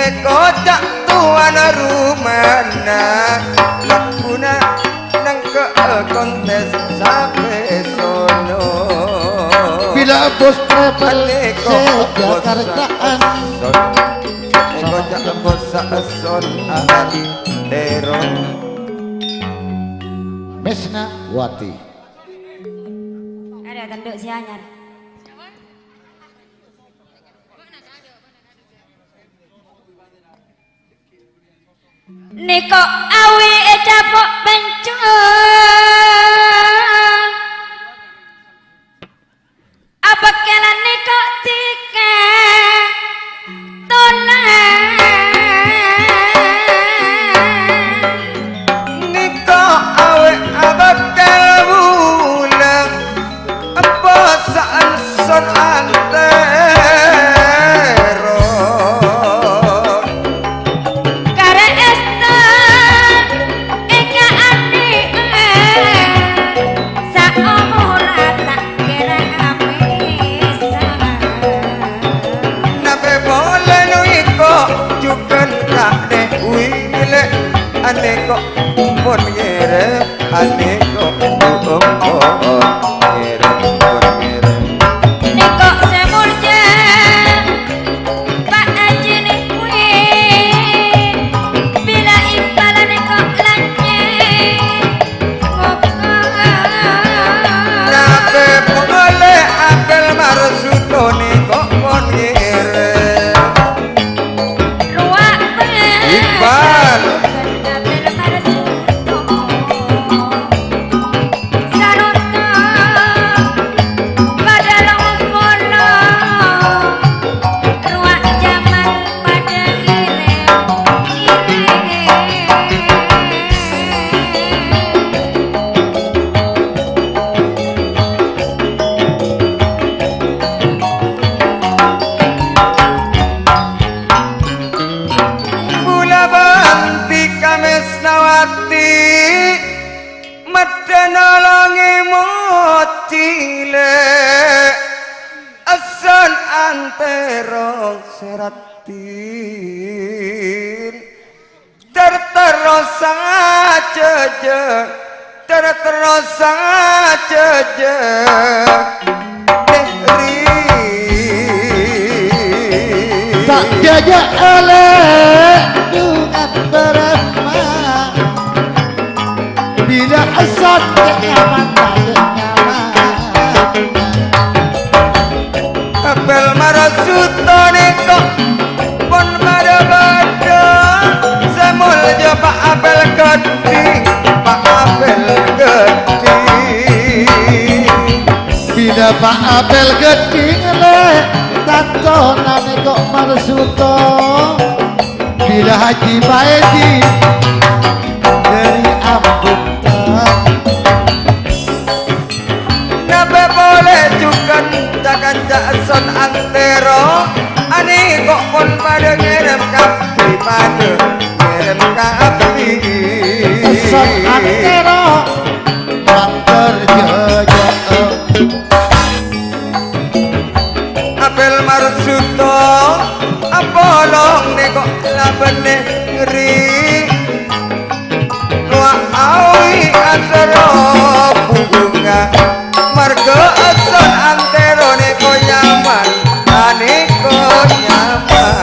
èkoca' towana romana, lagghuna nangka' kontes sapè sono. Bilâ bos trèpel sè Jakartaan. Èkoca' bos son antero. Mesnawati. Ada tanduk si anyar. Nèko awi ècapo' bânjhung. Abâkkèlan nèko dhika tolang. Nèko awi abâkkèl bulâ. Empo sa'an son antero. Karè èsta èka andhi'â, saomorra ta' kèra amèsa. Napè polè nèko jhughân ta' nè wilè, anèko mon ngèrèng. Anèko, oh, oh, oh, ngèrèng, oh, ngèrèng. Nèko sè molja, Pa' Ajine kuwi. Bilâ impala nèko lanjhâng ngokok. Napè polè Abel Marzuto nèko mon ngèrèng. Iqbal. Ti, medda nolongè mocilè, èsson antèro sè raddhin. Ter-terro sajâjâ, ter-terro sajâjâ. Negri. Ta' jâjâ alè, dungan baramma. Bilâ èsot cè' nyaman, ta' cè' nyaman. Abel Marzuto nèko pon padâ-padâ, sè molja Pa' Abel Ghâddhing, Pa' Abel Ghâddhing. Bilâ Pa' Abel Ghâddhing lè, tantona nèko Marzuto. Bilâ Haji Paidi dâri Ambuntang. Napa polè jhughân ca-kanca èsson antèro, anèko pon padâ ngèrèm kabbhi, padâ ngèrèm kabbhi. Èsson antèro, mator jâjâ. Abel Marzuto, apolong nèko labân negri. Rowa awi asoro bunga, marga èsson antèro nèko nyaman, anèko nyaman.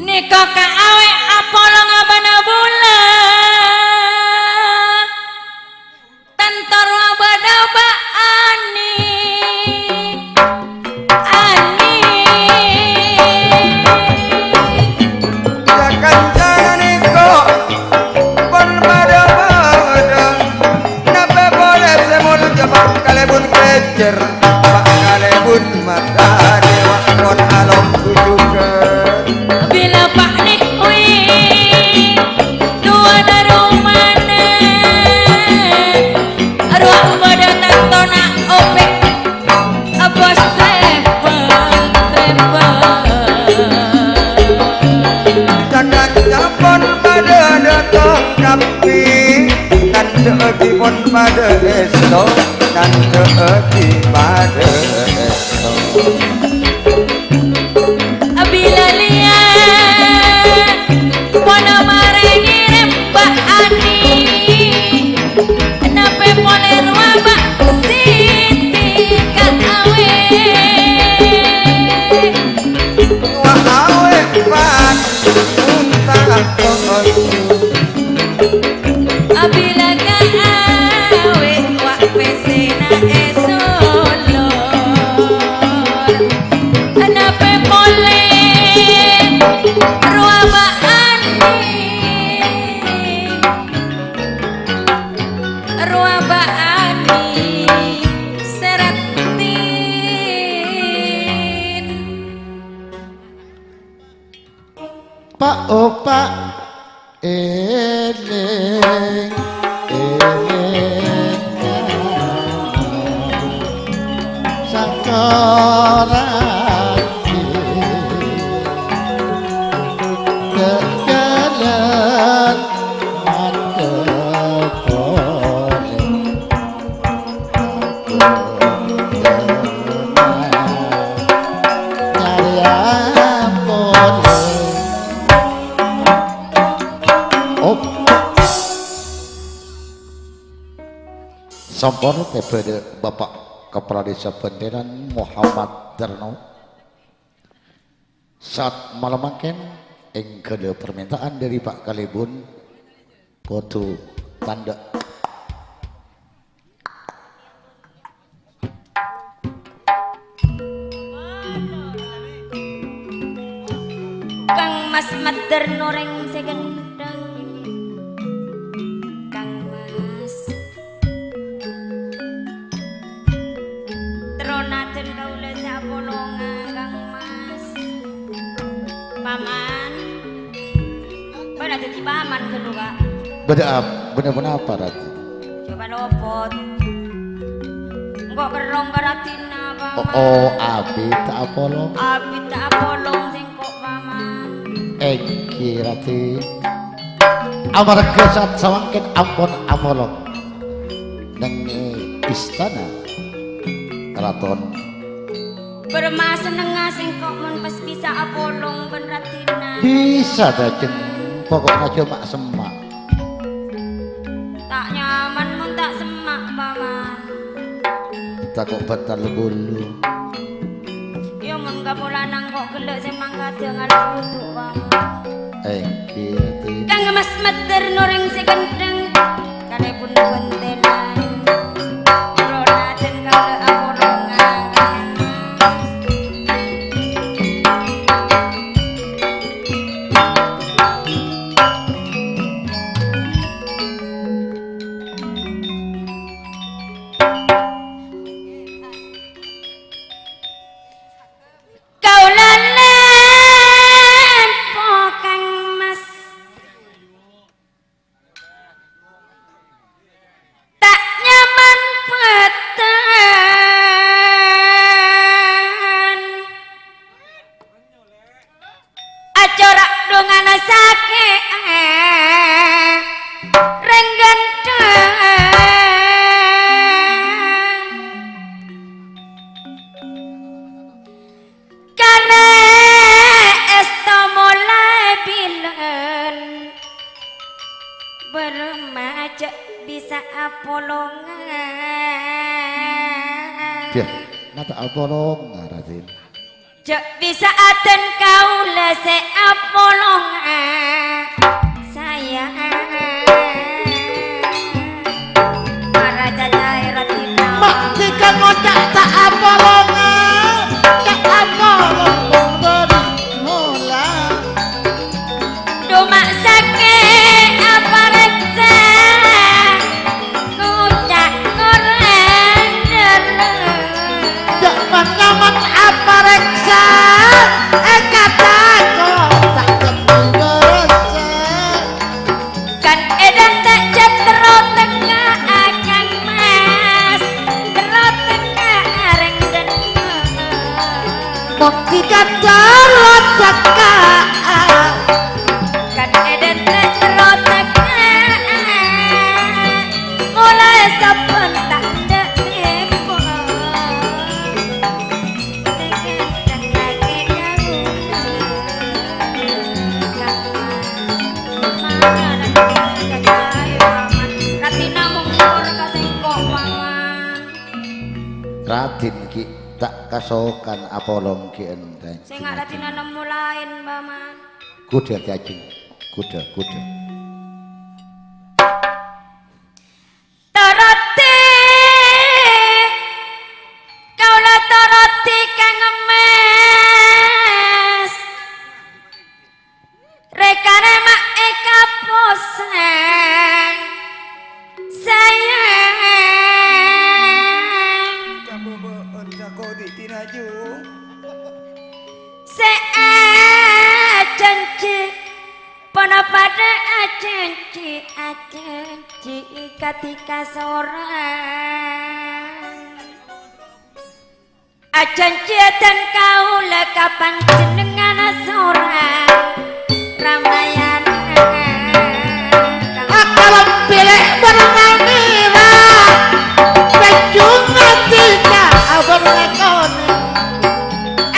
Nèko kaawi apolong abâna bulâ. Tanto rowa bâdâ bâ'ani, ani. Ca-kanca nèko pon padâ-padâ. Napa polè sè molja Pa' Kalèbun kècèr, Pa' Kalèbun mata dèwa pon alongghu jhughân. Bilâ Pa' Nèwi, duwâna romana, rowa bâdâ tantona Opèk, Bos Trèvèl, Trèvèl. Ca-kanca pon padâ dâteng kabbhi, kandhâ'aghi pon padâ èsto, kandhâ'aghi padâ èsto. Bilâ lèya pon marè ngèrèm bâ'ani, napè polè rowa bâ' Siti kaawi. Kaawi pan unta. Abila kaawi wa' pèssèna èsolor, napè polè rowa bâ'ani, rowa bâ'ani sè raddhin. Pa'-opa' èlèng, èlèng sakorang tèjhâlân madhep polè. Sampon tèbâ dâ' Bapak Kepala Desa Bendèran Muhammad Darno. Saat malem mangkèn, èngghâlâ parmènta'an dâri Pa' Kalèbun, kodhu tandhâ. Kang Mas Madar Norèng sè gendheng. Kang Mas. Terro najan kaulâ sè apolonga, Kang Mas. Paman. Bâdâ dhâddhi paman ghâllu, Ka'. Bâdâ ap-, bâdâ ponapa, Ratu? Coba lopot. Engko' kerrong ka raddhinna, Pak. Oh, oh, abit ta' apolong. Abit ta' apolong sengko', Paman. Èngghi, Raden. Amarga saat samangkèn ampon apolong neng è istana Raton. Bârâmma sennengnga sengko' mon pas bisa apolong bân Radina. Bisa, Dajeng. Pokokna jhâ' ma' semma'. Ta' nyaman mon ta' semma', Paman. Tako' bhâtal bulu. Iyâ, mon kapolana engko' ghellâ' sè mangkada ngala' wudu, Paman. Èngghi, Raden. Kang Mas Medder norèng sè gendheng, kalèbun bontelan. Kula Raden kaulâ apolongan. Kaulâ lempo, Kang Mas. Ta' nyaman bhâdhân. Acora' dhungana sakè' rèng ghântheng. Karè èsto molaè bilân, bârâmma jhâ' bisa apolongan. Diyâ, ma' ta' apolongan, Raden. Jhâ' bisa adân kaulâ sè apolongan, sayang. Para cacaè Radina. Ma' dhika ngoca' ta' apolongan, ta' apolong bâri' mola. Coma sakè' aparèksa, ngoca' korang dârâ. Jhâ' man-nyaman aparèksa, èkatako' ta' kèngèng dârâ. Kan èdhântè' jhât terro tekka akang mas, terro tekka arèng dâ'. Mon dhika terro tekka. Kan èdhântè' terro tekka, molaè sabbhân ta' endâ' tempo. Sè ghânteng lakè kaulâ. Ratina mongkor ka sengko', Paman. Raden ghi' ta' kasokan apolong ghi' endhâ. Sènga' Ratina nemmo laèn, Paman. Kodhâ, Cacing. Kodhâ, kodhâ. Toroti, kaulâ toroti Kang Emas. Rè-karè ma' èkaposang, sayang. Kabâbâ'ân sako' dhi' dinaju. Sè ajhânjhi, ponapa dâ' ajhânjhi, ajhânjhi kadhi kasorang. Ajhânjhi adân kaulâ ka panjhennengngan sorang, Ramayana. Akalem pilek bernal mira, pejung atika abang lakoni.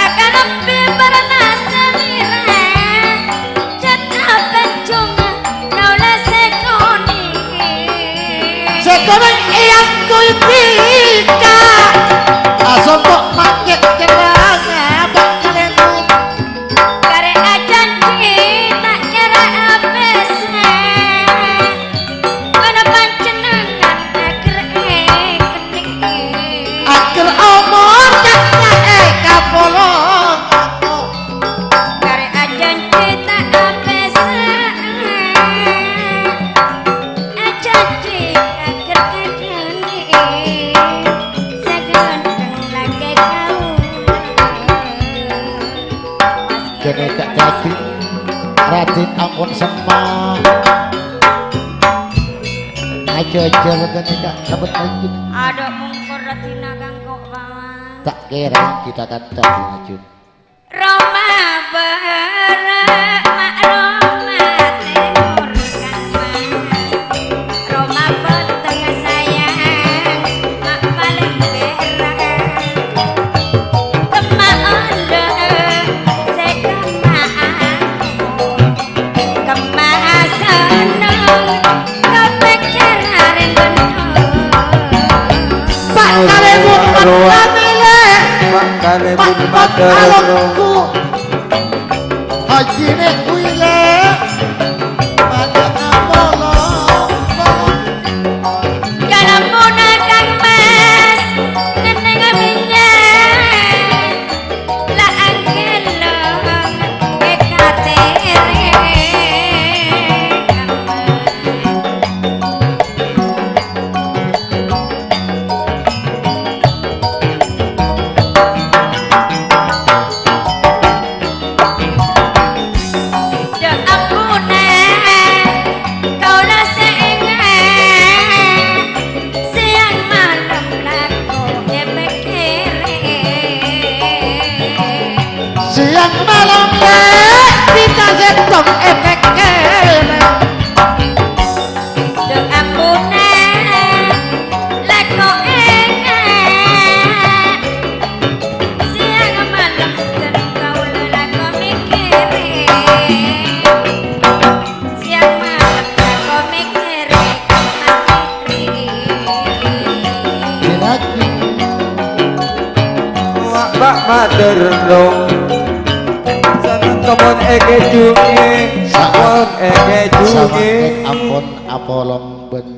Akalem pi bernal samira, jhât apanjhung kaulâ sè konè. Sè konè èangghuy dhika, asompo' makè cerrang abâ' kalèbun. Karè ajhânjhi ta' kèra apèsa, bân panjhennengngan aghâr èkennèng. Aghâr omor ta' kèra èkapolong. Karè ajhânjhi ta' apèsa, ajhânjhi aghâr èkennèng. Sè ghânteng lakè kaulâ. Ghânèka dhâddhi Raden ampon semma'. Ajhâjhâl ghânèka sabât lagi. Adâ' mongkor Radina kanggo Paman. Ta' kèra kita kantha, Bu Najib. Roma bârâ', ma' roma tèmor kan, Mas. Roma bâteng sayang, ma' palèng pèra'. Kemma onḍâ' sè kemma amo. Kemma senneng, kapèkkèr arèng bendher. Pak Kalèbun Rowa. Pak Kalèbun Pak Madar Rowa. Alonku. Haji Nek Wile. Pada apolong. Kalamuna Kang Mas, ngeneng minyak. La anggelong e katere. Dâ' ampuna, kaula sè enga', sèyang malem lako èpèkkèrè. Sèyang malem, Lè', dina sèttong èpèkkèrè. Dâ' ampuna, lako enga'. Sèyang malem, dhân kaula lako mèkkèrè. Sèyang malem, lako mèkkèrè, Mas Fikri. Dinagi. Wa-, Pak Madar, dong. Seneng kemon èkejungi, kemon èkejungi. Samanten ampon apolong bân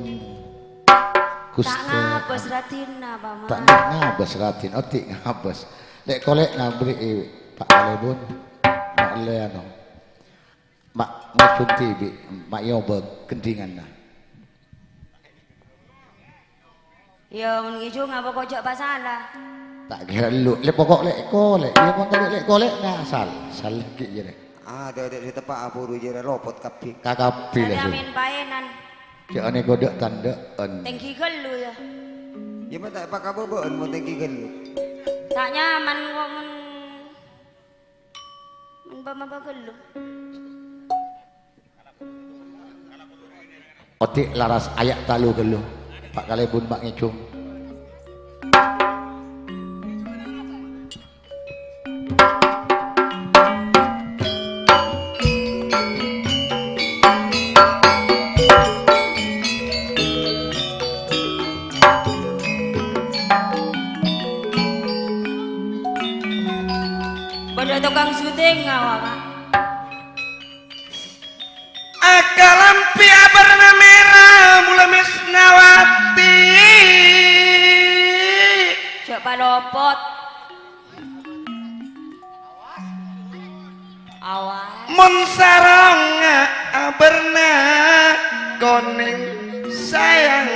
Guste. Ta' ngabâs radinna, Paman. Ta' ngabâs radin, odi' ngabâs. Lè', kolè' ngaberri'i Pak Kalèbun. Ma' lè anu. Ma' ngajhunti bi', ma' èobâ gendhinganna. Iyâ, mon ngèjhung apa kok jhâ' pasala? Ta' kèra ellu. Lè' pokok lè' kolè'. Iyâ, mon tadâ' lè' kolè' ngasal. Sal ghi' jârèya. Ah, dâ'-dâ' sè teppa' aburu jârèya lopot kabbhi. Kakabbhi la, Su. Amin paènan. Jâ' anè kodâ' tandhâ'ân. Tèngghi ghâllu, yâ. Iyâ, ma' ta' pakabâbâ'ân mon tèngghi ghâllu. Ta' nyaman kok mon, mon bâ-, ma' bâ ghâllu. Odi' laras aya' talu ghâllu. Pa' kalèbun ma' ngèjhung. Bâdâ tokang syuting, apa, Pak? Akalambi abârna mèra, Mula Mesnawati. Jhâ' palopot. Awas. Mon sarong abârna konèng sayang.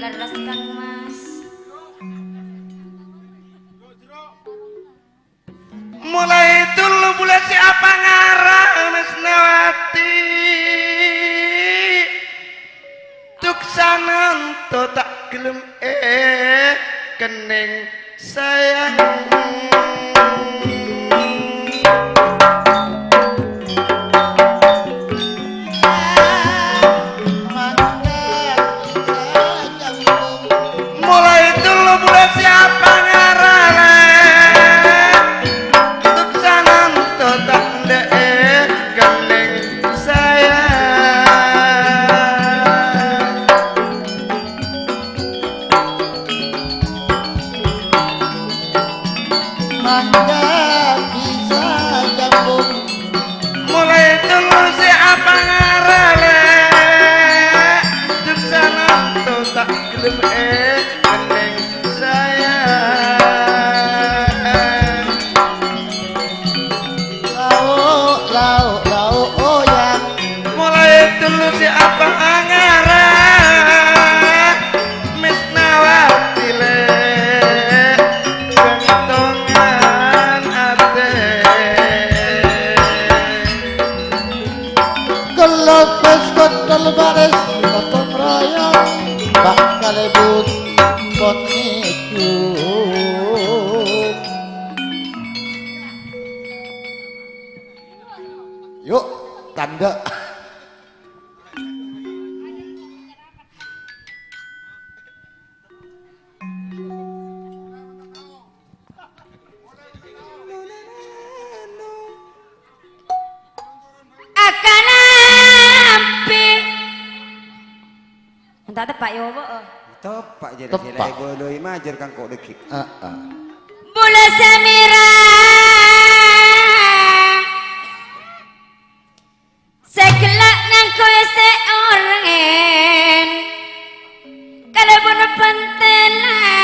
Lerres, Kang Mas. Molaè tollo bulân sè apangara Mesnawati. Duk sananto ta' ghellem èkennèng sayang. Molaè tollo bulân sè apangara, Lè'. Duk sananto ta' endâ'è kennèng sayang. Mangga bisa nyambung. Molaè tollo sè apangara, Lè'. Duk sananto ta' ghellem èkennèng sayang. Lao', lao', lao', oyang. Molaè tollo sè apangara, Mesnawati, Lè'. Gantongan. Anda. Akalambi. Enta' teppa' ya, Pak? Teppa' jârèya. Teppa'. Sè la èbâlâi majâr kangko' dhâggi'. Heeh. Bulâ sè mèra. Sè ghellâ' ngangghuy sè orèn kalabân pantelan.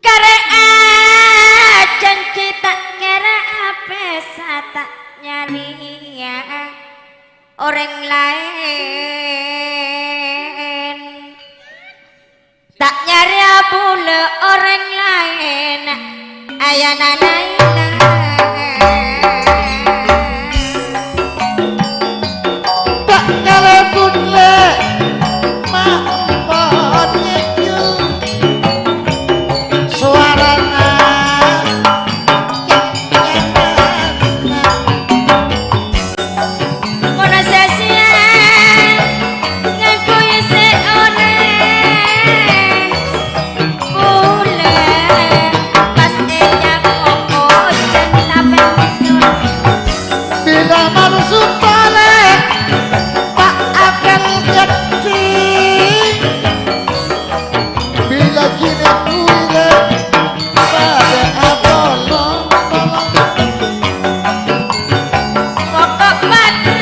Karè ajhânjhi ta' kèra apèsa ta' nyarèya orèng laèn. Ta' nyarèya bulâ orèng laèn, ayana Naila. Ta' kalèbun lè', ma' empon ngèjhu sowarana. Mon sè sèyang ngangghuy sè orèn, bulâ pas ènyap ojhân tapè mesor. Bilâ maksod tolè, ta' apèl gedhi. Bilâ ghânèka bulâ padâ apolong-polong. Pokok padâ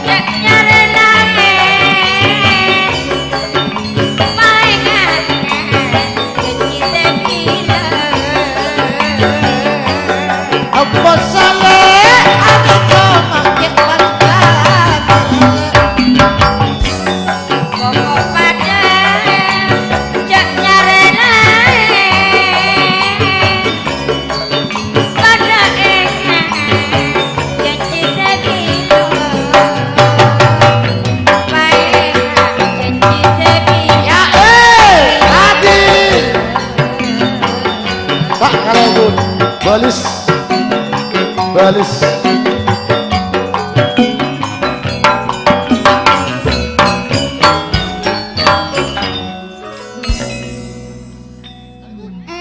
jhâ' nyarè laèn, paènga' jhânjhi sè bilâ. Apa salè atau mangkè panjang? Pokok padâ jhâ' nyarè laèn, padâ ènga' jhânjhi sè bilâ. Paènga' jhânjhi sè bilâ. Ya, eh, Adi. Pak Kalebun. Balis. Balis.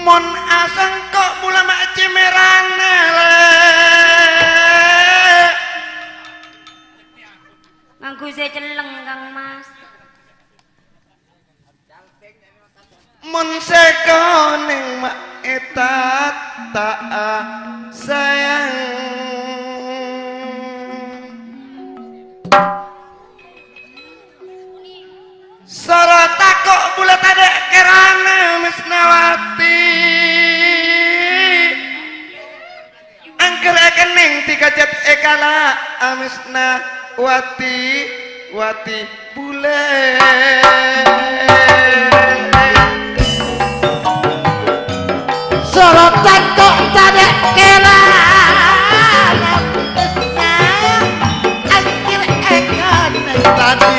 Mon asengko' bulâ ma' cèmèrana, lè'. Ngangghuy sè celleng, Kang Mas. Mon sè konèng ma' ètata'a sayang. Soro tako' bulâ tadâ' kèrana Mesnawati. Angghâr èkennèng dikajât èkala' Mesnawati, wati bulâ. Soro tako' tadâ' kèrana Mesna. Angghâr èkennèng tadâ'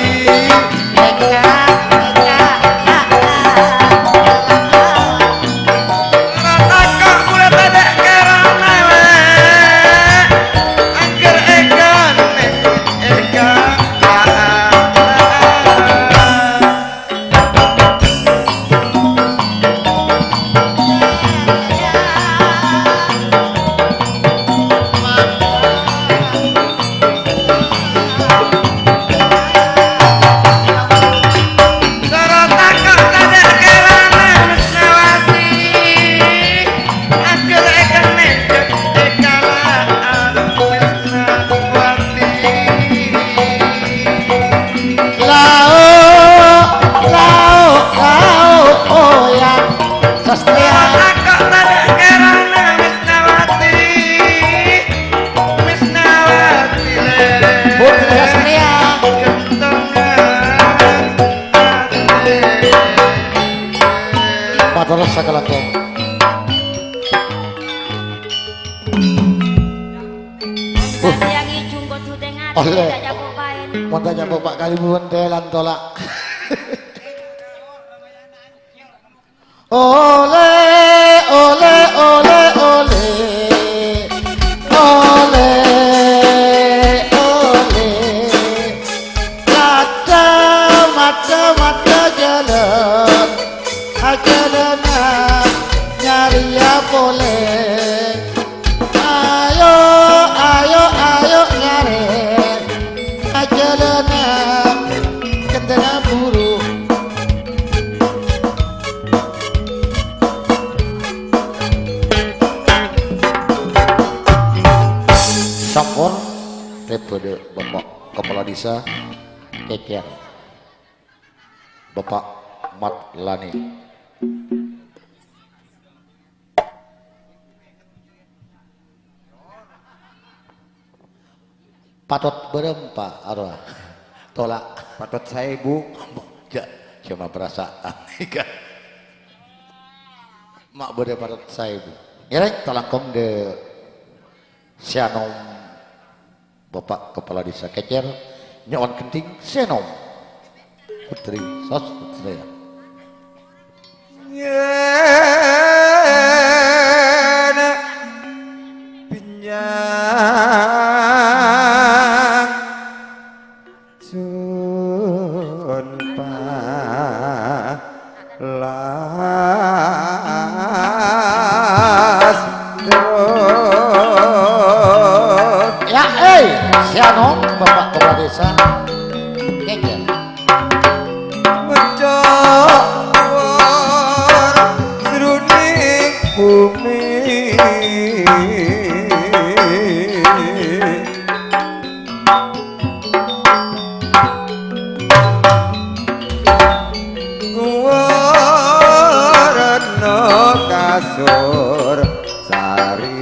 Lao, lao, lao, oyang. Sastria. Tako' tadâ' kèrana Mesnawati. Mesnawati lè. Putri Sastria. Kentongan atè. Matur sakalangkong. Sastria ngijung kodhu tengah, oleh. Tidak jago paen. Mon ta' nyapa Pak Kalibuan, delan tolak. Olè, olè, olè, olè. Dâ' maddhâ jhâlân, ajhâlâna nyarèya polè. Ayo, ayo, ayo nyarè, ajhâlâna ghântèna buru. Sampon, tèbâ dâ' Bapak Kepala Desa, Kècèr. Bapak Mat Lani. Patot bârâmpa arowa. Tola'. Patot saèbu. Jhâ', coma perasaan. Ma' bâdâ patot saèbu. Ngèrèng talangkong dâ' Sè Anom. Bapak Kepala Desa Kècèr, nyo'on ghânḍhing sè ènom. Putri Sastria. Yèn bânnya' sun pa- Las terus. Ya, eh, sè anom, Bapak Kepala Desa. Kècèr. Mencok war seruni bumi. Warna kasur sari.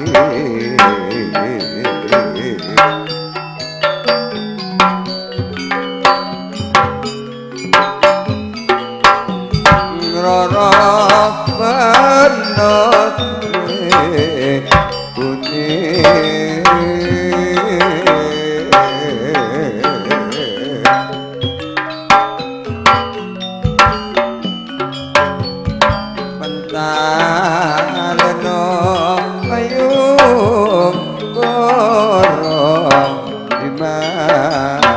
Ngroro benot kuning. Pentaleno ayu korong iman.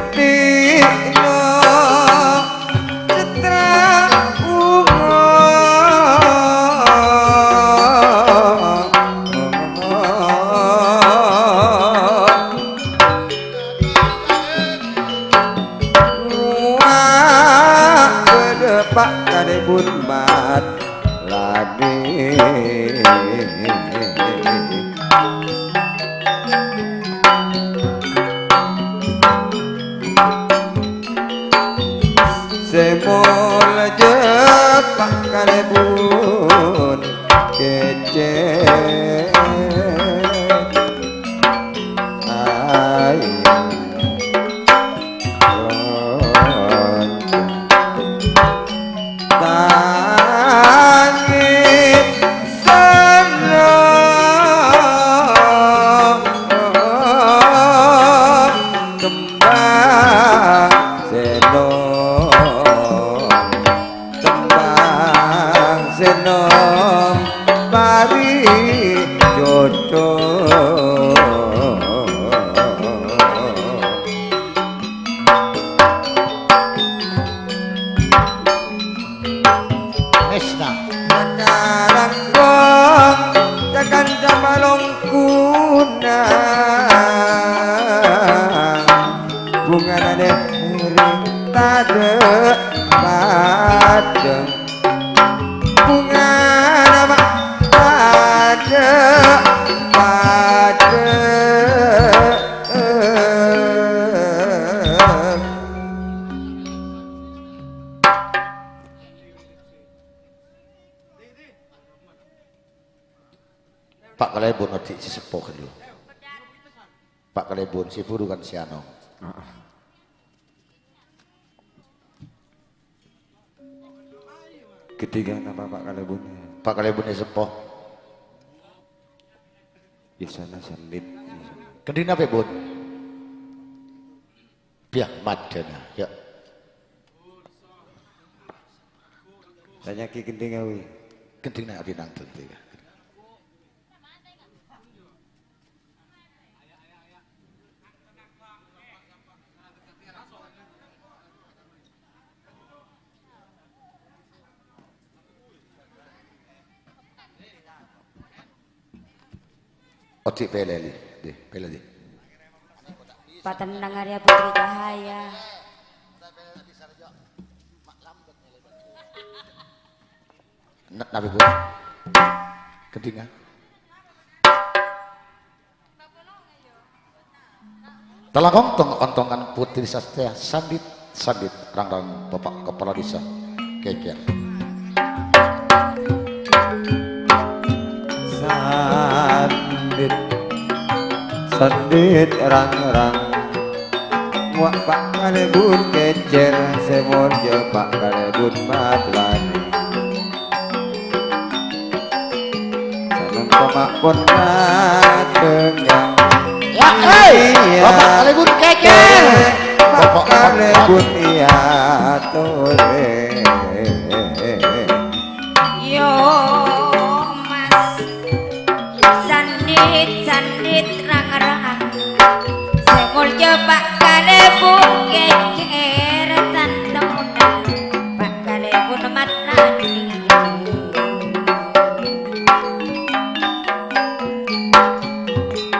Titi'na setra bunga. Rowa bâdâ pa' kalèbun mat lani. Sè molja pa' kalèbun kècèr. Ayo. Tangi seno kembang seno. Tembang sè nom pari jodo. Mesna. Maka langkong tekan jamalongkuna. Bungana deri tadâ' padâ. Bungana ma' padâ-padâ. Pa' kalèbun odi' sè seppo ghâllu. Pa' kalèbun sè buru kan sè anom. Heeh. Ghâḍḍhiyân apa, Pa' kalèbunna? Pa' kalèbunna seppo. Isana sandhit. Ghâḍḍhiyân apa, Bun? Biyâ maḍâna, ya. Tanya'aghi ghâḍḍhiyân, wi. Ghâḍḍhiyân apa nang ghâḍḍhiyân? Di, pèlè, Li. Di, pèlè, Li. Patennang Arya Putri Cahaya. Na-, nabi, Bu? Kedinga. Talangkong tong-, ontongan Putri Sastia, sandit, sandit, rang-rang Bapak Kepala Desa Kècèr. Sandit, sandit, rang-rang. Wa' Pa' Kalèbun Kècèr, sè molja Pa' Kalèbun Matlani. Sanongko ma' pon matengnga. Ya, hei, Bapak Kalèbun Kècèr. Bapak Kalèbun, iya, torè. Yo, Mas. Sandit, sandit, rang-rang. Sè molja Pa' Kalèbun Kècèr, tantona Pa' Kalèbun Matlani.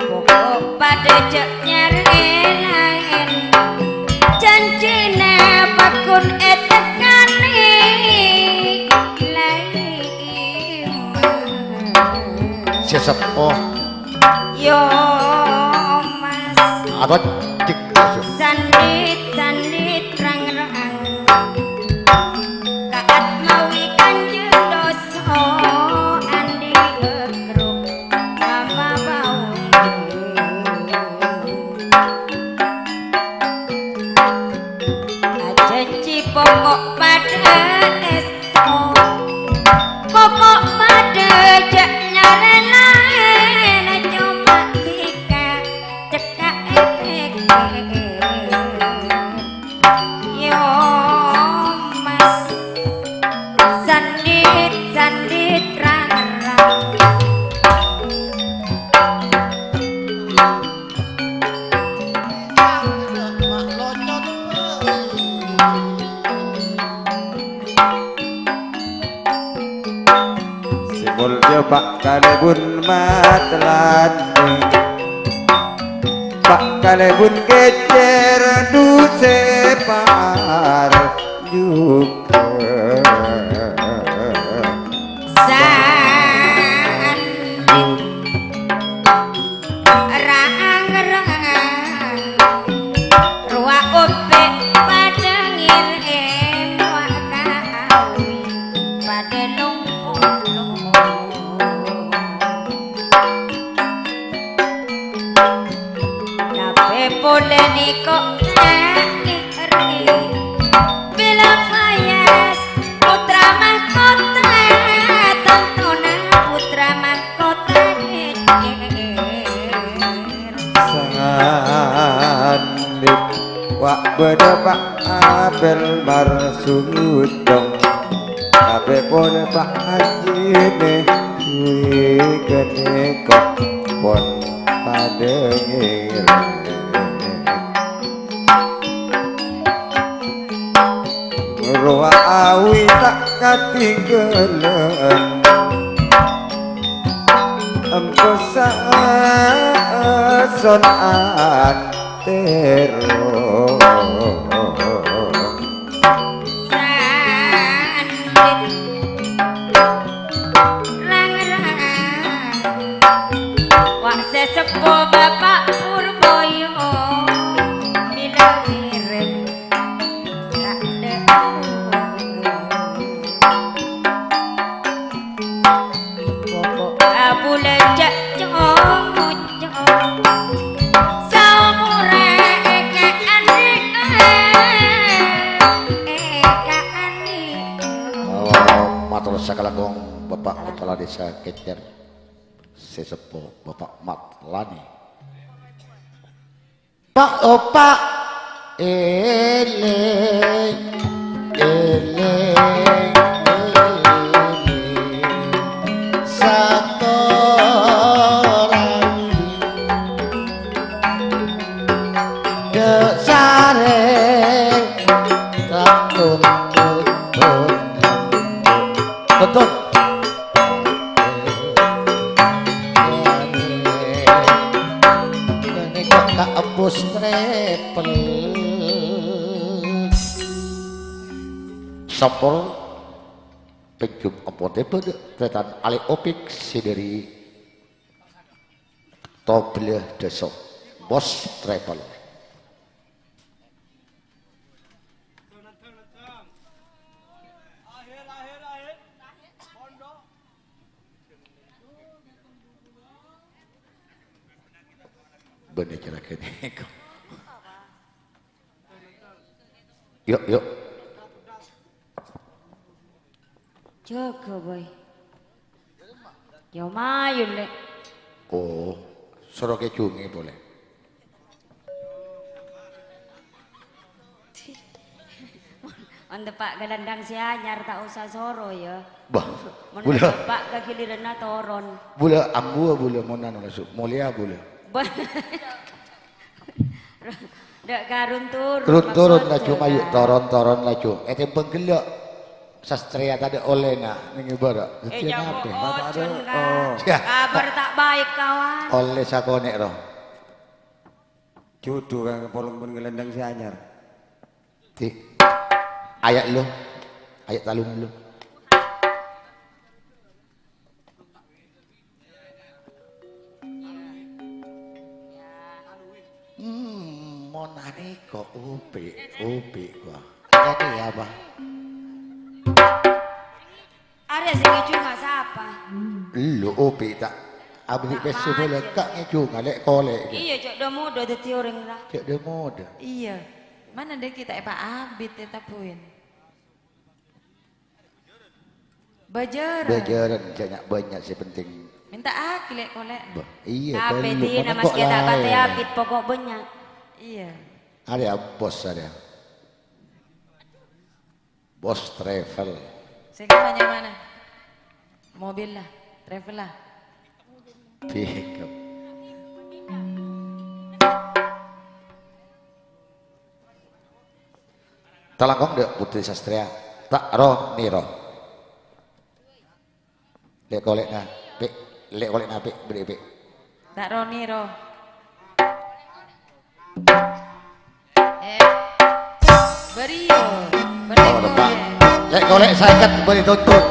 Pokok padâ jhâ' nyarè laèn, janjina paggun ètekkanè. Sè seppo. Yo, Mas. Apa cek maksud? Sandit, sandit, rang-rang. Kaat mawi kanjeng dosa, andi' egruk mama bau. Ajhânjhi pokok padâ èsto. Pokok padâ jhâ' nyarè laèn, coma dhika cekka' èpèkkèr. Yo, Mas, sandit, sandit, rang-rang. Sè molja Pa' Kalèbun Matlani, Pa' Kalèbun Kècèr, dusè par jhughân. Sandit. Rang-rang rowa ompè' padâ ngèrèm, wa' kaawi padâ lompo-lompo. Tapè polè nèko' ta' ngèrèm. Bilâ Fayas, putra mahkota, tantona putra mahkota Kècèr. Sandit, wa' bâdâ Pa' Apèl Marsudong, tapè polè Pa' Hajine, wi ghânèka pon padâ ngèrèm. Rowa awi ta' katinggalan, empo sa-, son antero. Sandit. Rang-rang. Wa' sè seppo Bapa' Purboyo, bilâ ngèrèm ta' dâ'. Pokok abulâ jhâ' cong-ocong. Saomorra èkaandhi', èkaandhi'. Mator sakalangkong Bapak Kepala Desa Kècèr, sè seppo Bapak Matlani. Pa', oh, Pa', èlèng, èlèng, èlèng, satorana. Dâ' sarèng, katon, katon, katon. Ka Bos Travel. Sampor penjum ampon tèbâ dâ' tarètan alè' opik sè dâri Tobello Daso. Bos Travel. Bânnè cara kènè'. Yok, yok. Jâgâ, Boy. Yâ, mayu, Lè'. Oh, soro kèjungè polè. Mon teppa' ka landang sè anyar, ta' osa soro, yâ. Bâh, mon bulâ. Teppa' ka giliranna toron. Bulâ ambu, bulâ mon anu, langsung molèya, bulâ. Bâh. Dâ' ka run-turun, run-turun maksodda, laju mayu', kan? Toron-toron laju. Ètèmbhâng ghellâ'. Sastrea tadâ' ollèna, nèng èbârâ'. Eh, dâddhi nyamuk apa, ojhân, Dok? Kan? Oh. Yâ. Kabar ta' baik, kawan. Ollè sakonè', ro. Judhu ka polong pon ngelendang sè anyar. Di. Ayat lu. Ayat talung lu. Hmm, mon arè kok upi', upi' gua. Jadi apa? Arè sè ngèjhunga sapa? Lu upi' ta' abdhi pèssè polè, ka' ngèjhunga lè'-kolè'. Iyâ, cè' dâ-modâ dâddhi orèng, ra. Cè' dâ-modâ. Iyâ. Mana dâ' kita èpa abit, ètabuin. Bâjârân. Bâjârân, jâ' nya' bânnya' sè penting. Mènta'aghi lè'-kolè'. Bâh, iyâ, tapè ghâllu, dina, mon mas, engko' kèta' patè laèn. Abit, pokok bânnya'. Iyâ. Arè, Bos, arè. Bos Travel. Sè nyamana? Mobil lah, travel lah. Pickup. Talangkong dâ' Putri Sastrea. Ta' ro nèro. Lè'-kolè'na, Pi'. Lè'-kolè'na, Pi'. Bâri', Pi'. Ta' ro nèro. Eh. Bâriyâ. Oh, Pak. Lè'-kolè' sèket bâri' tuntut.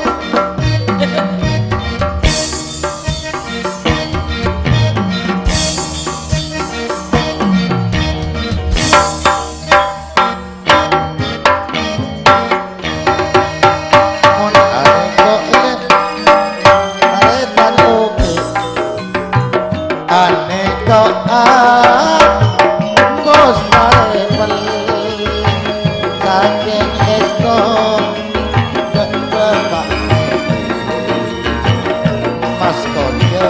Mon arè kok lè', arè tan oke. Anèko ambos tarèpel. Sakèng èsto dâ' bapa'. Mas konco,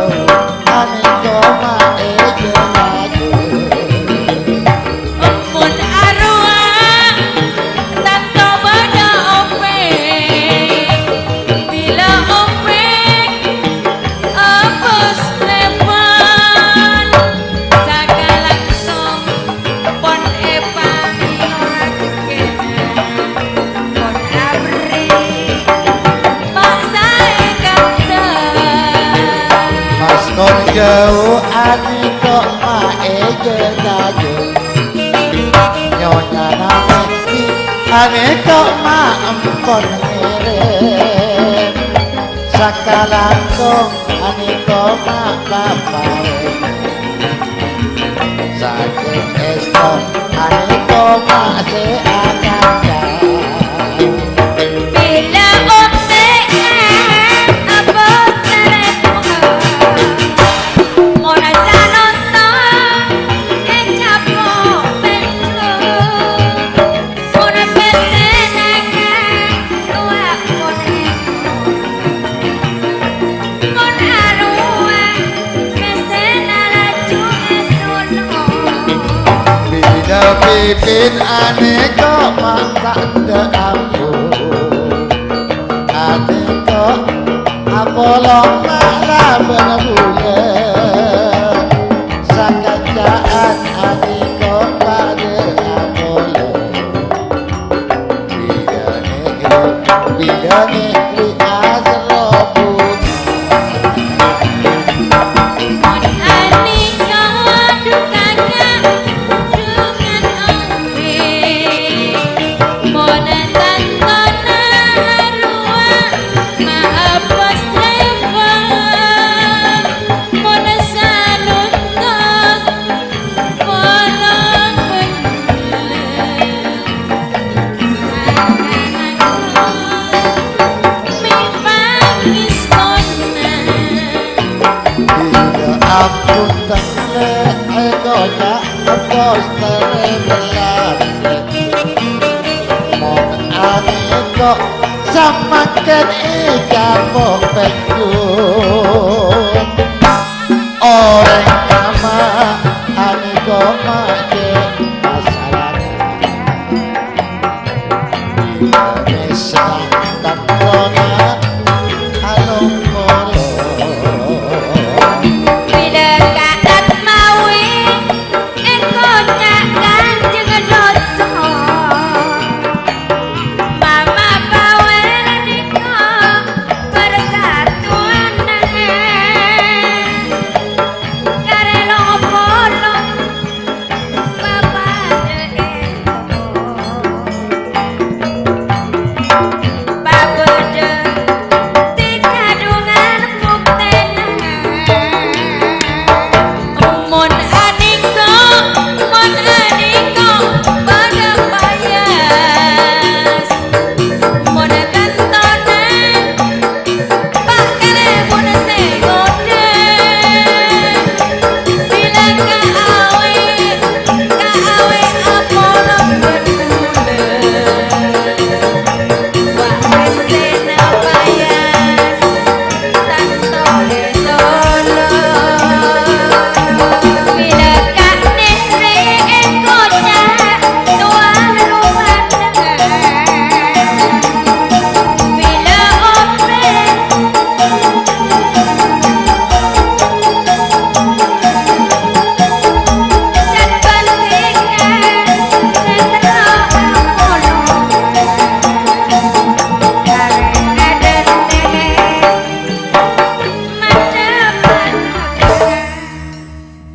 anèko ma' èjâ-lajâ. Mon arowa tanto bâdâ opèng, bilâ opèng, Abos Trèpon, sakalangkong pon èpamèlor ajhekkèna, pon aberri', ma' saè kantha. Mas konco, anèko ma' èjâ-lajâ. Nyonyana Mèdi, anèko ma' empon ngèrèm. Sakalangkong anèko ma' paparèng. Sakèng èsto anèko ma' sè akanca. Bilâ ompè'na Abos Trèpon, mon sanonto ècapo' pènjhur, mon pèssèna rowa mon èso, mon arowa pèssèna laju èsolo. Bilâ pipin anèko ma' ta' endâ' ambu. Anèko apolong ma' labân bulâ. Sakanca'an anèko padâ apolong. Bilâ nègri, bilâ nègri asrobu. Mon anèko dukana Oca' poster belanja. Mon anèko samangkèn ècapo' penjuru. Orèng ama' anèko ma' cè' masalana. Bilâ mèsra tantona along-polong. Bilâ ka'at mawi èkoca' Kanjeng Rasul. Mama bâwâna nèko persatuan karè long-polong.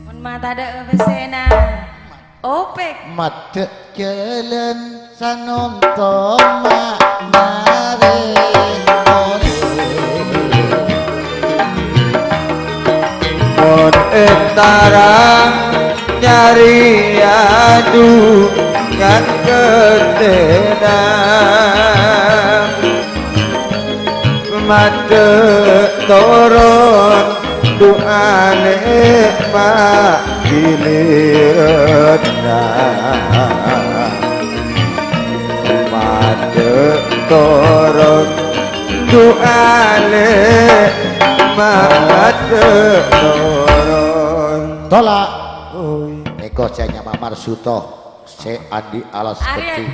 Mon ma' tadâ' pèssèna. Opek. Maddhâ' jhâlân sanonto ma' marè polè. Mon èntarang nyarè adhungan ghântèna. Maddhâ' toron du'âna ma' ghiliranna. Maddhâ' toron du'âna ma' maddhâ' toron. Tola'. Oi. Nèko sè nyama Marsuto, sè andi' alas Arya. Peti.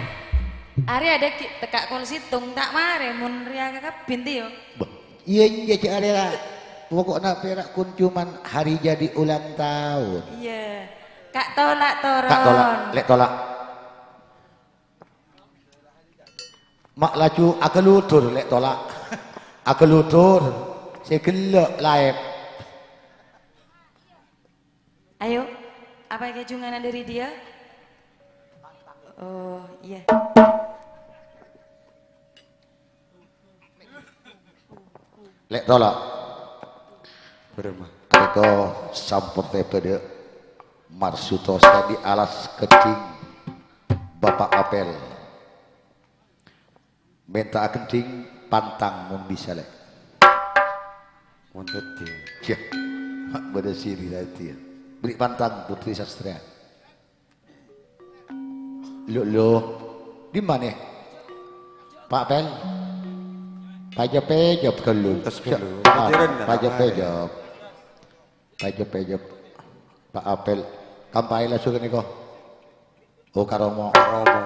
Arè adâ' ghi' tekka' kol sèttong, ta' marè mon rèya kakabbhi, iyâ. Bâh, iyâ, iyâ, cè' arè la. Poko'na pèra' kun cuman hari jadi ulang tahun. Iyâ. Ka' Tola' toron. Ka' Tola', Lè' Tola'. Ma' laju aghâludur, Lè' Tola'. Aghâludur. Sè ghellâ' laèp. Ayo, apa kejunganna dari dia? Oh, iya. Lè' Tola'. Bârâmma. Nèko sampon tèbâ dâ' Marsuto sè andi' alas keddhing Bapak Apel. Mènta'a keddhing pantang mon bisa, Lè'. Mon dhâddhi. Yâ, ma' bâdâ siri dhâddhi, yâ. Bâri' pantang, Putri Sastria. Lo, lo. Dimma, nè? Pa' Pel. Pajâp-pèjâp ghâllu. Tes ghâllu. Yâ, pajâp-pèjâp. Pajâp-pèjâp. Pa' Apel. Kampaè langsung ghânèka. Oh, ka romo. Ka romo.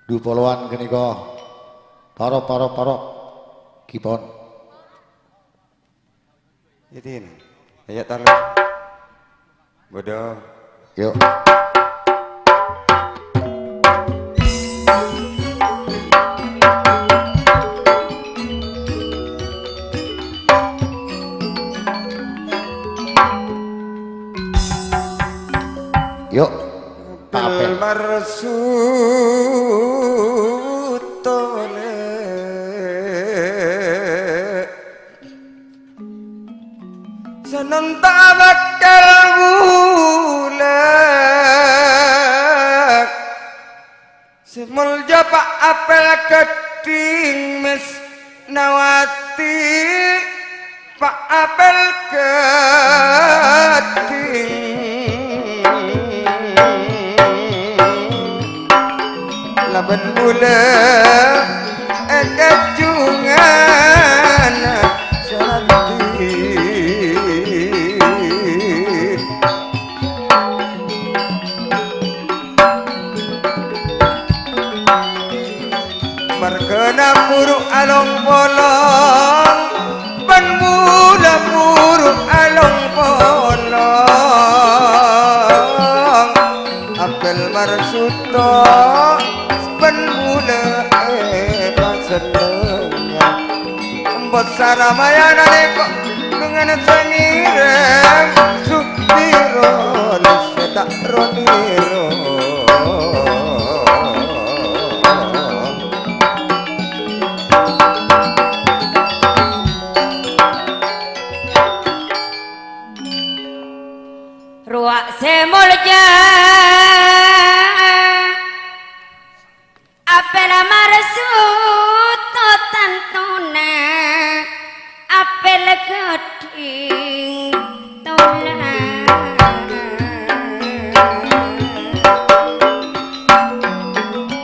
Du polowan ghânèka. Parop, parop, parop. Kipon. Itin. Ayo, taruh. Bodoh. Yuk. Yuk. Bil marsutole. Sanonta bakal bulak. Sè molja Pa' Apel Gading Mesnawati. Pa' apel gheddhing labân bulâ è kajungan sè raddhin. Marghâna buru along-polong, bân bulâ buru along-polong. Apel marsuto, bân bulâ è pasennengngan. Embo' saramayana nèko, dengan sè ngèrèm, sopiro sè ta' ro-nèro. Rowa sè molja, apel marsuto tantona, apel gheddhing tola.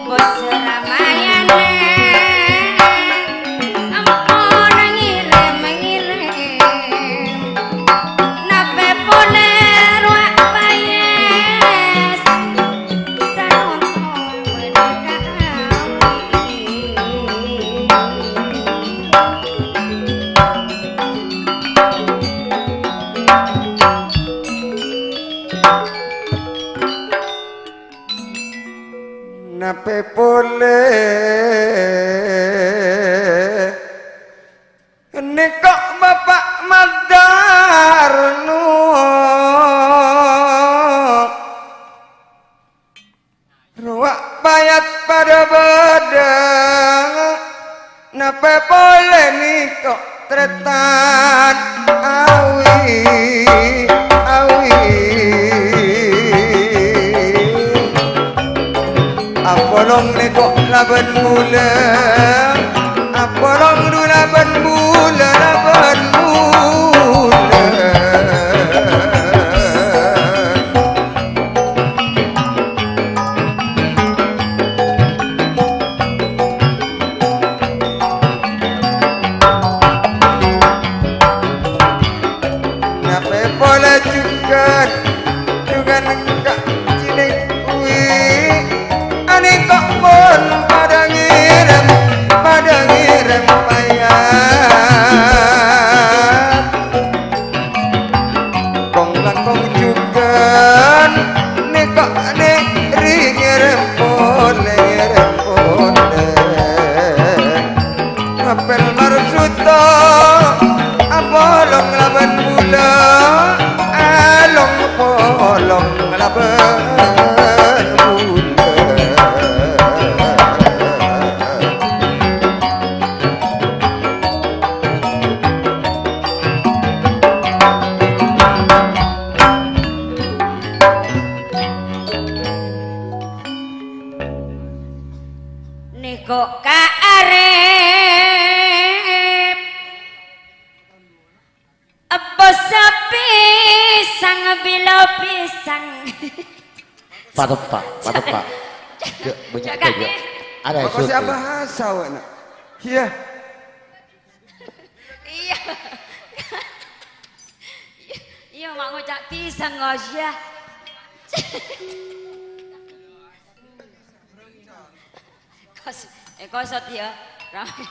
Bos ramayana, ampon ngèrèm-ngèrèm. Napè polè rowa payas, sanonto mènangkawi. Napè polè nèko Bapa' Madarno. Rowa payat padâ bâdâ, napè polè nèko tarètan awi, awi. Apolong nèko labân bulâ, apolong du labân bulâ, labân bulâ. Napè polè jhughân, jhughân ka' cènèng wi, anèko pon padâ ngèrèm, padâ ngèrèm payas. Kong-langkong jhughân nèko nè ri ngèrèm polè, ngèrèm polè. Apel marsuto apolong labân bulâ, along-polong labân bulâ. Nèko ka'arep, ebbo sapisang, bilo pisang. Pateppa', pateppa'. Jhâ' bânnya' Cakak, jhâ'. Ada Kok saya survei. Bahasa, wak, nak? Iya. Iya. Iya, mak ngoca' pisang, Gus, ya. Kos-, eh, kosot, ya. Rame.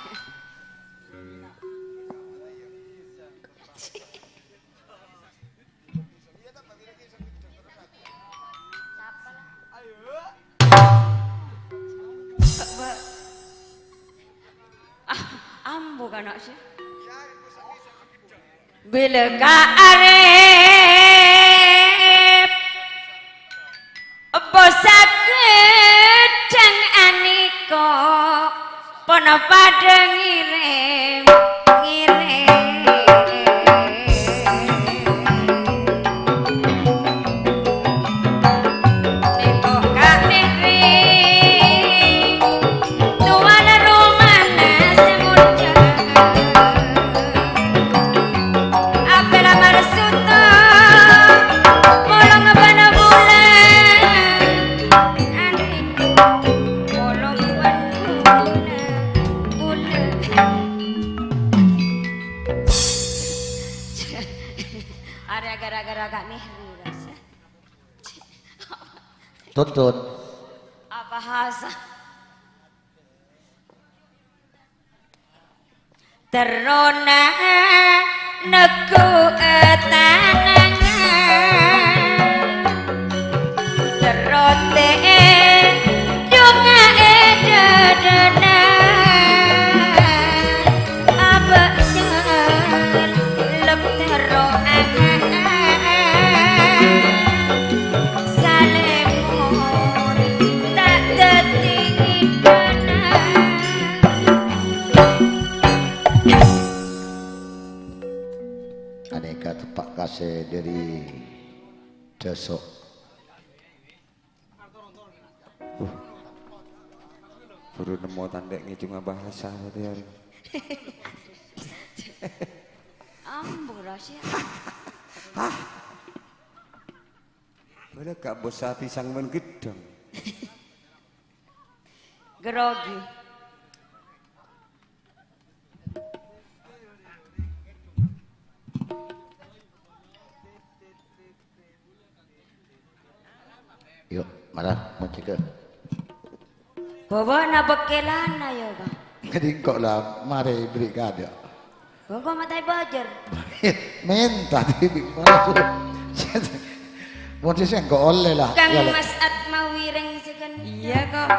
Ah, ambu kana' sih. Bilâ ka'arep, bos sagâdhâng anèko, pon padâ ngèrèm, ngèrèm. Nèko ka' nèrèm, towana romana sè molja. Arèya gara-gara Kak Nehri, Ras. Tuntut. Apa hasa? Terrona neggu' tanangan, terro tèdhungnga è dhâdhâna, abâ' nyellep terro angan, salemon ta' dhâddhi ngèdhâna. Anèka teppa' kasè dhâri Daso. Uh. Buru nemmo tandhâ ngècungnga bhâsa, berarti, arè. Ambu, Ras, yâ. Bâlâ ka' bos ati sangmèn ghedhâng. Grogi. Yu', mara, mon cèkè. Bâbâna bâkkèlanna, yâ, Bâ. Ngèdingko' la, marè bherri' kaadâ'. Bâ, engko' ma' ta' èbâjâr. Mènta dhibi' mara. Mon sè sèngko' ollè la. Kang Yâ, la. Mas Atmawiring sè kan. Iyâ, kok.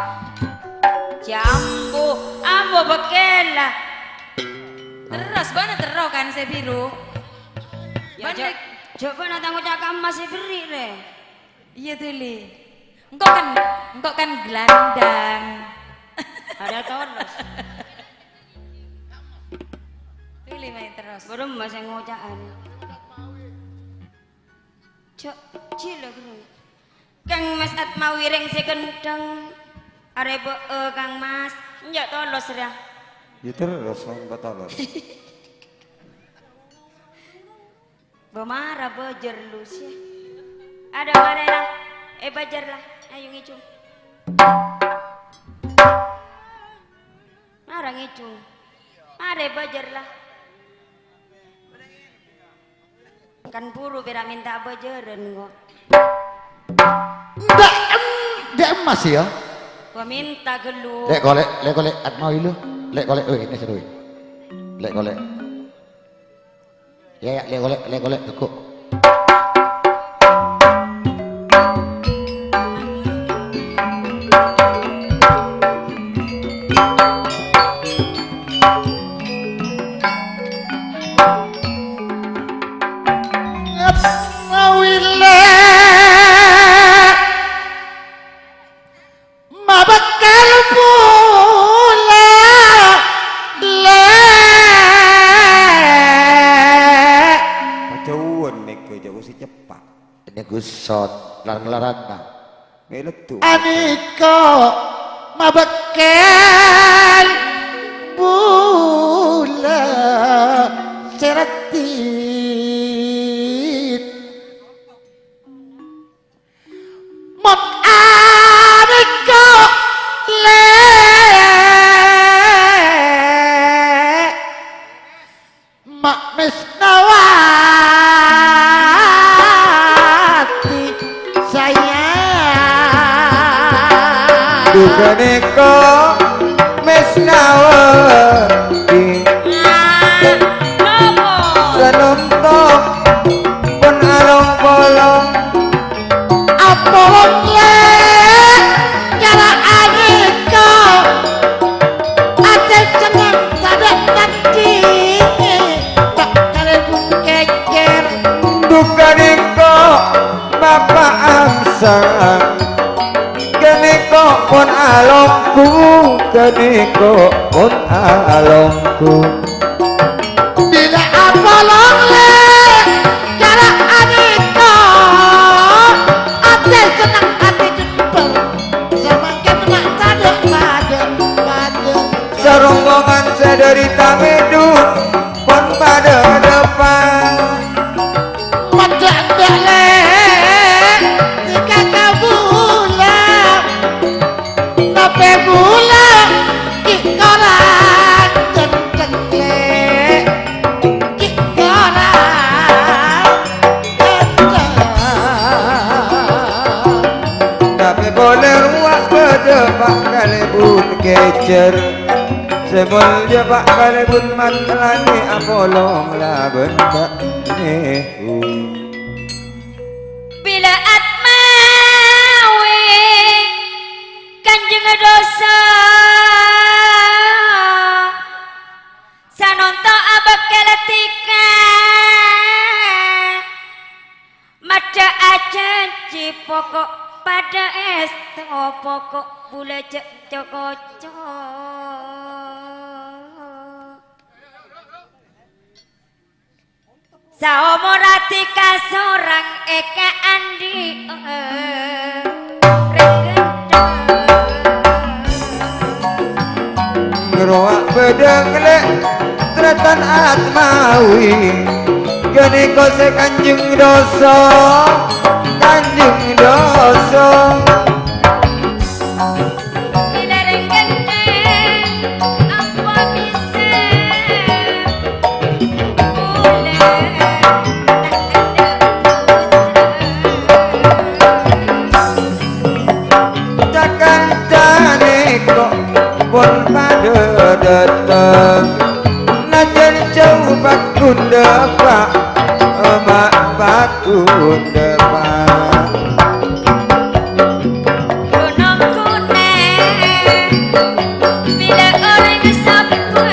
Jambu, ambu bâkkèla. Terros, bâ'na terro kan sè biru? Yâ, Bân jâ-, dek- jâ' bâ'na ta' ngoca' ka emma sè berri', rè. Iyâ, dhuli. Engko' kan, engko' kan gelandang. Ada terros. Dhuli maèn terros. Buru emma sè ngoca'an. Jâ', jhilâ, Bro. Kang Mas Atmawiring sè gendheng. Arè bâ'â, Kang Mas. Enjâ' tolos, ra. Yâ terros, mon bâ' tolos. Bâ' mara bâjâr lu, sè. Ada mara, la. Eh, bâjâr, la. Ayo ngècung. Mara ngècung. Marè bâjâr, la. Kan buru pèra' mènta bâjârân, kok. Ndak em-, ndak emas, ya? Gua minta ghellu. Lè' kolè', lè' kolè', Atmawi lu. Lè' kolè', weh, ini seru, weh. Lè' kolè'. Ya, ya, lè' kolè', lè' kolè', teggu'. Mabekkel pula, Lè'. Pajauwan nèka, jauh sè ceppa'. Nèka sot, lar-nglaranna. Mè' lettu. Anèka mabekkel pula sè raddhin. Mon anèka, Lè', ma' mèsnawati sayang. Dhu ghânèka mèsnawati. Napa? Sanonto pon along-polong. Apolong, Lè', cara anèka. Atè cenneng tadâ' nanti. Ta' kalèbun kècèr. Dhu ghânèka bapa' angsang. Ghânèka pon alongku, ghânèka pon alongku. Bilâ apolong, Lè', cara anèka. Atè senneng, atè jembel. Samangkèn ma' tadâ' padâ-padâ. Sarongkongan sadhâri Tamèdu pon padâ depan. Padâ endâ', Lè', tika ka bulâ. Tapè bulâ ghi' korang gendheng. Jer, sè molja Pa' Kalèbun Mat Langngè' apolong labân bâ'na. Bilâ atmawi Kanjeng Dosa, sanonto abâkkèl dhika. Maddhâ ajhânjhi poko' padâ èsto, poko' bulâ jhâ' co-koco. Saomorra dhika sorang è kaandi'ân rèng ghânḍhâng. Ngrowa bâḍâ ngèlè' trètan atmawi, ghânèka sè Kanjeng Dosa, Kanjeng Dosa. Bilâ rèng ghânḍhâng ampo bisa, bulâ ta' tandhâ dusa. Ca-kancana kok pon padâ ḍâteng, najjhân jhâu paggun ḍâpa', ma' paggun ḍâpa'. Ghunong Ghunèng, bilâ orèng sabbhân,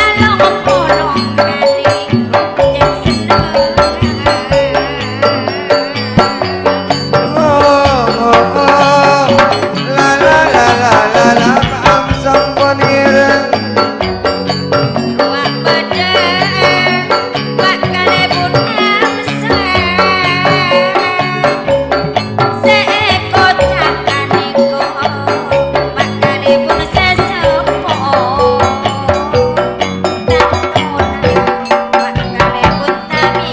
along polong kali jhâ' senneng. Oh, oh, oh. La, la, la, la, la, la, maaf sampun ngèrèng. Wa' bâḍâ, Pa' Kalèbun Amsal. Sè èkoca' anèko, Pa' Kalèbun sè seppo. Tantona, Pa' Kalèbun tami.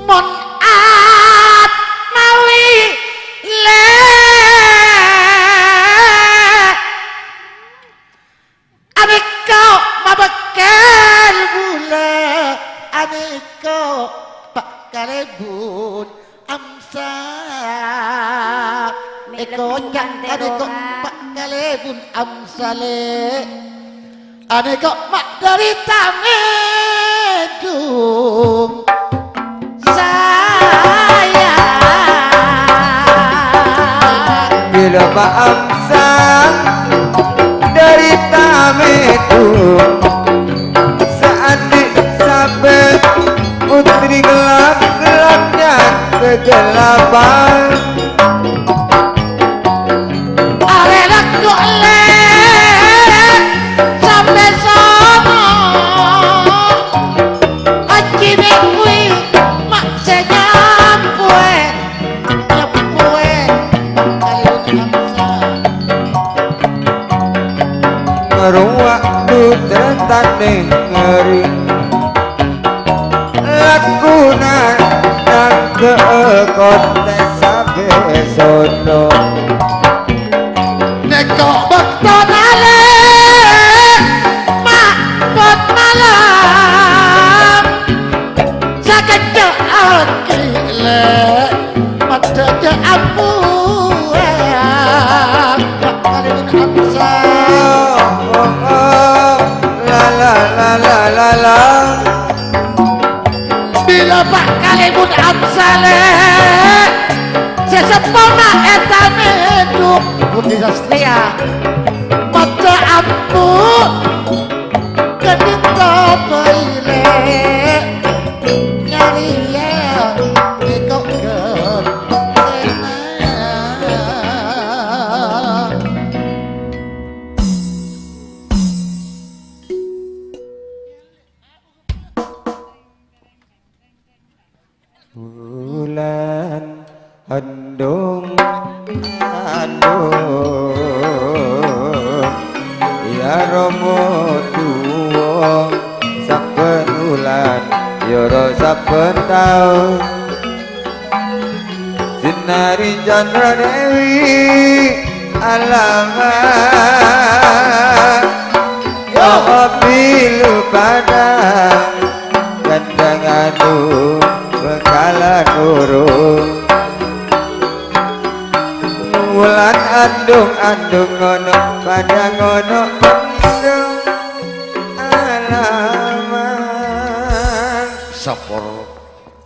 Mon atmawi lè', anèko mabâkkèl bulâ, anèko Pa' Kalèbun Amsal. Èkoca' anèko Pa' Kalèbun Amsal. Anèko ma' ḍâri tamèḍung sayang. Bilâ Pa' Amsal ḍâri tamèḍung, saanḍi' sabbhân putri ngelak-ngelak nyang kagelapan. Arè lagghu' lè' sampè' sono, ajjhi nèng kuwi ma' sè nyampowè, nyampowè Kalèbun Amsal. Ngrowa ḍu trètan nèng ngèrèng. Lakona nangghâ'â kontè sampè' sono. Nèko bâktona lè' ma' pon malem. Sakejjhâ' aghi' lè' maddhâ jhâ' ambuwâ. Kalèbun Amsal. La, la, la, la, la, la. Bilâ Pa' Kalèbun Amsal sè seppona ètamèḍung Budi Sastria, maddhâ ambu kènèng tobâi lè' nyarèya nèko ghântèna. Bulân andung, andung, ya Rama tuwa, sabbhân bulân, ya Ra-, sabbhân taon. Sinari Candra Dewi alamat, ya Rabbi lupada. Lan andung-andung ngono, padha ngono pendem alaman. Sapor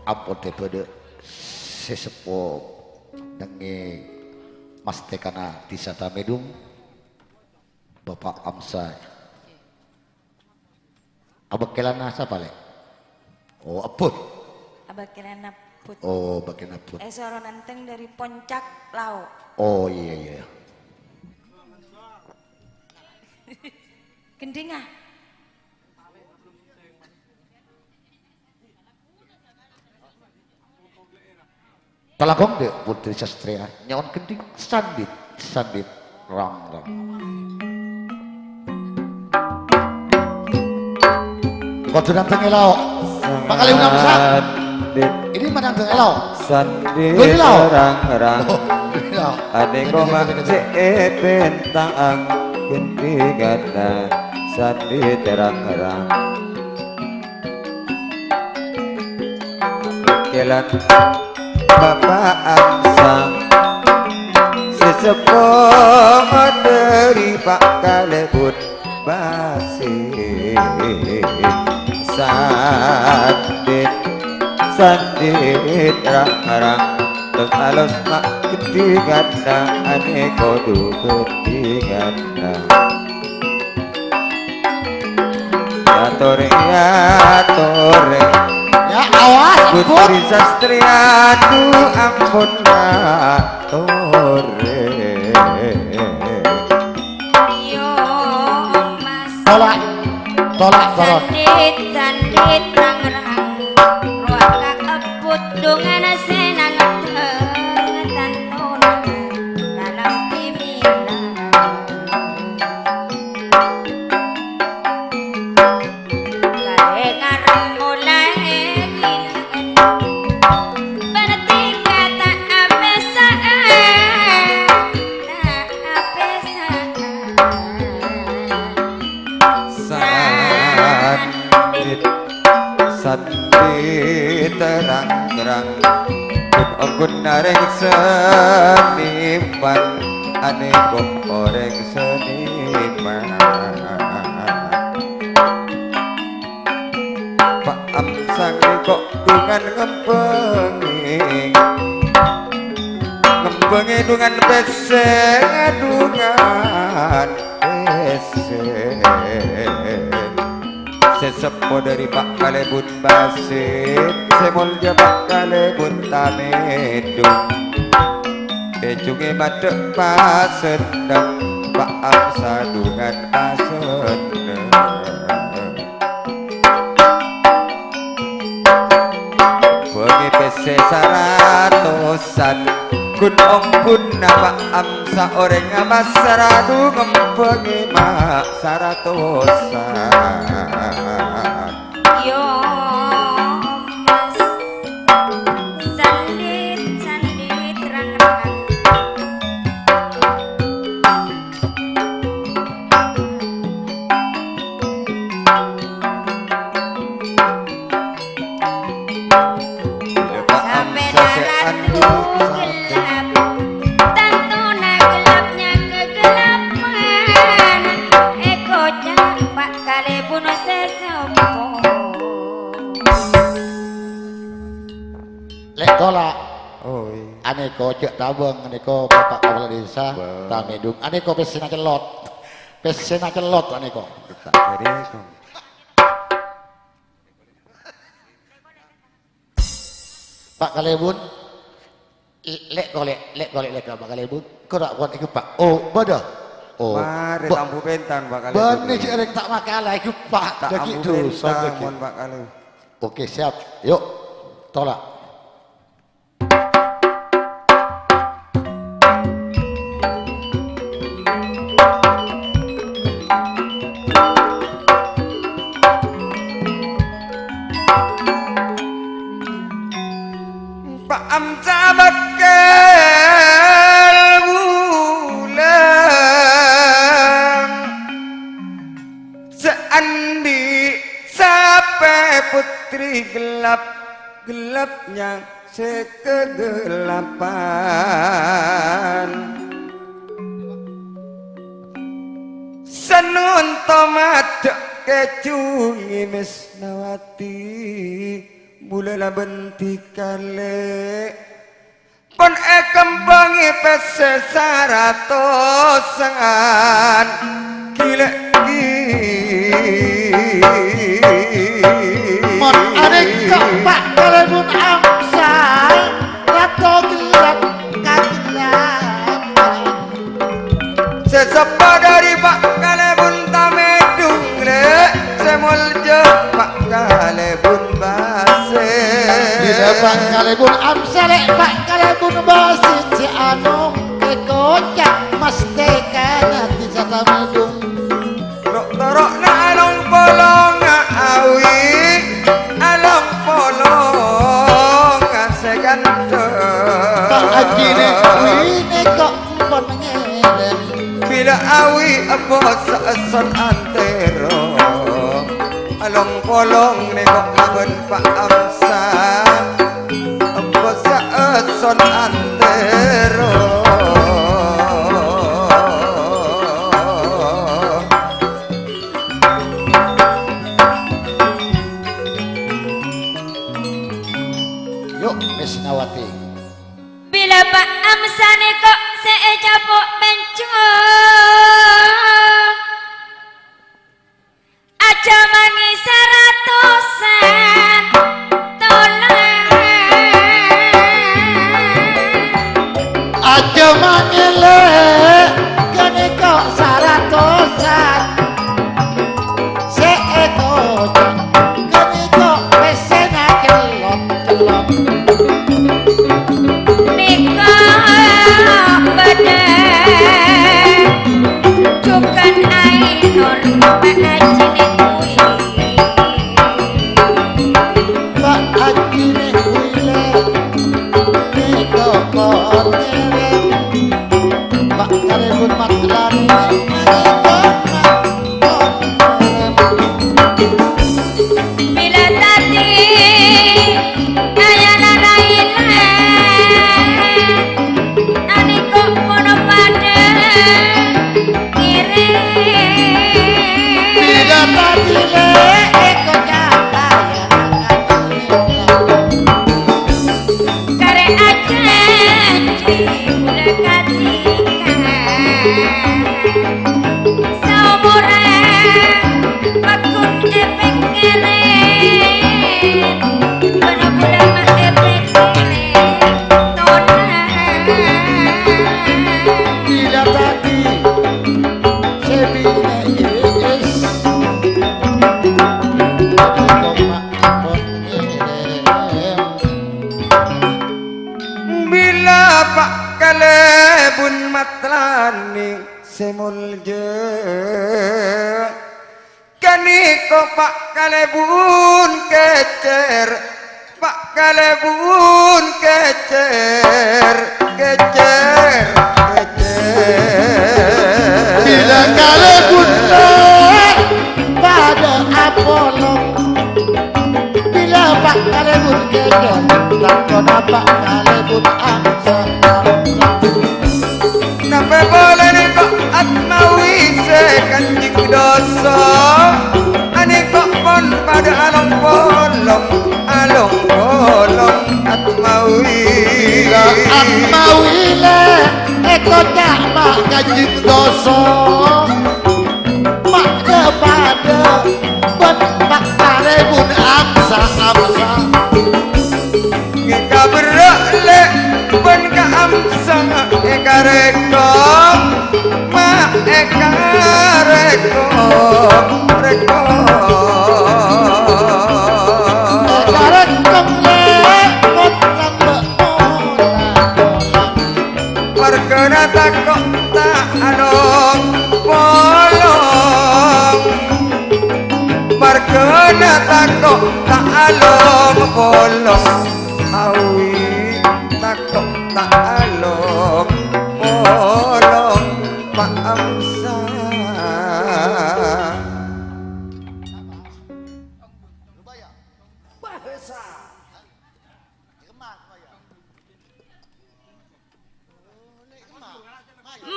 ampon dibâdâ sè seppo nèngè mastekana Dhisa Tamèdung, Bapak Amsa. Abâkkèlanna sapa, Lè'? Oh, ebbhut. Abâkkèlanna ebbhut. Oh, abâkkèlanna ebbhut. Èsoro nantèng dâri Poncak Lao'. Oh, iyâ, iyâ. Gendhingnga. Kalangkong dâ' Putri Sastria, nyaon gendhing sandhit, sandhit, rang, rang. Kodhu nantèng è lao'. Pakale unang sa. Sandhit. Ini mah nantèng è lao'. Sandhit Doli lao'. Rang, rang. Oh, Doli lao'. Ane koma ce' pentang gendhinganna sandhit rang, rang. Kèlan Bapa' Amsa, sè seppo dâri Pakale Bun Basi. Sandhit, sandhit rang-rang, tos alos ma' gendhinganna, ane kodhu gendhinganna. Atore, atore. Ya, awas, Putri Sastria, aduh, ampon, atore. Yo, Mas. Tolak, tolak, tolak. Sandhit, sandhit, rang-rang. Rowa ka ebbhut dongana sè nangdhâng tantona. Kalam timina. Kale ngarem molae ngila'an. Berarti kata ape sa'an, ta' ape sa'an. Sandhit, sandhit terang-terang. Kun-ongkun nareng seniman, ane kok oreng seniman. Pak Amsang kok dungan ngembengi, ngembengi dungan pesse, dungan pesse. Sè seppo dâri Pak Kalèbun Basit, sè molja Pak Kalèbun Tamèdung. È jhungè maddhâ' pasenneng, Pak Amsa dungan pasenneng. Bângè pèssè saratosan, ghun-ongghunna Pak Amsa orèng amasra, du ngembhângè ma' saratosan. Yo, Mas. Sandhit, sandhit, rang-rangan. Sampèyan ratu gelap, tantona gelapnya kegelapan, èkoca' Pak Kalèbun sè seppo. Lè' tola'. Oh, iya. Anèko jhâ' tabâng, anèko Bapak Kepala Desa, Tamèdung. Anèko pèssèna cellot. Pèssèna cellot anèko. Pak Kalèbun, lè' kolè', lè' kolè', lè' ka Pak Kalèbun. Kora' kuat iku, Pak. Oh, bâdâ. Oh, marè tambu pèntan, Pak Kalèbun. Bânnè jhâ' rèng ta' makala iku, Pak. Ta' ambu pèntan, mon Pak Kalèbun. Oke, siap. Yuk, tola'. Pak Amca bakal bulân sè andi' sapè putri gelap, gelapnya sè kegelapan. Mesnawati, bulâ la bân dhikalè, pon èkembhângè pèssè saratosan gilâ-ghi. Mon anèka Pa' kalèbun Amsa, rato ghellâp kagellâpan. Sè seppo dhâri Pa' kalèbun Tamèdung, Lè', sè molja Pa' kalèbun Basit. Bilâ Pa' kalèbun Amsa, Lè', Pa' kalèbun Basit sè anong èkoca' mastèkana dhisa Tamèdung. Ro'-toro'na along-polongnga awi, along-polongnga sè ganteng. Pa' ajine wine kok pon ngelem. Bilâ awi ebbo sa'esson antero, along-polong nèko' labân Pa' Amsa. Empo sa'esson antero. Yu', Mesnawati. Bilâ Pa' Amsa nèko' sè ècapo' mènco. Aja mangè saratosan tolan. Aja mangè, Lè', ghânèka saratosan. Sè èkoca' ghânèka pèssèna kellop. Nèka bâdâ jhughân Ainur, Pa' Ajine Kuwi. Pa' Ajine Kuwi, Lè', nèka pon ngerem. Pa' kalèbun Matlani, nèka pon ngerem. Bilâ tadhi ayana laila, anèko' mon padâ ngèrèm. Bilâ tadhi, Lè', èkoca' ayana laila. Karè ajanji bulâ kadhi Saomoran paggun èpèngèrè, bân bulâ ma' èpèngèrè tonan. Bilâ tadhi sè binè' iis, bilâ Pa' kalèbun Matlani sè molja. Ghânèka Pa' kalèbun kècèr, Pa' kalèbun kècèr, kècèr, kècèr. Bilâ kalèbun padâ apolong. Bilâ Pa' kalèbun kècèr, lakona Pa' kalèbun angsa-angsa. Napè polana kok Atmawi sè kanjeng dosa? Anèka pon padâ along-polong, along-polong Atmawi. Bilâ Atmawi, Lè', èkoca' ma' kanjeng dosa. Ma' dhâ-padâ bân Pa' kalèbun angsa-angsa. Ngèka berrâ', Lè', bân ka angsa èkarèkong, ma' èkarèkong, rèkong. Èkarèkong, Lè', bân lambâ' mola-mola. Marghâna tako' ta' along-polong. Marghâna tako' ta' along-polong. Awi tako' ta' along-polong, Pa' Amsa.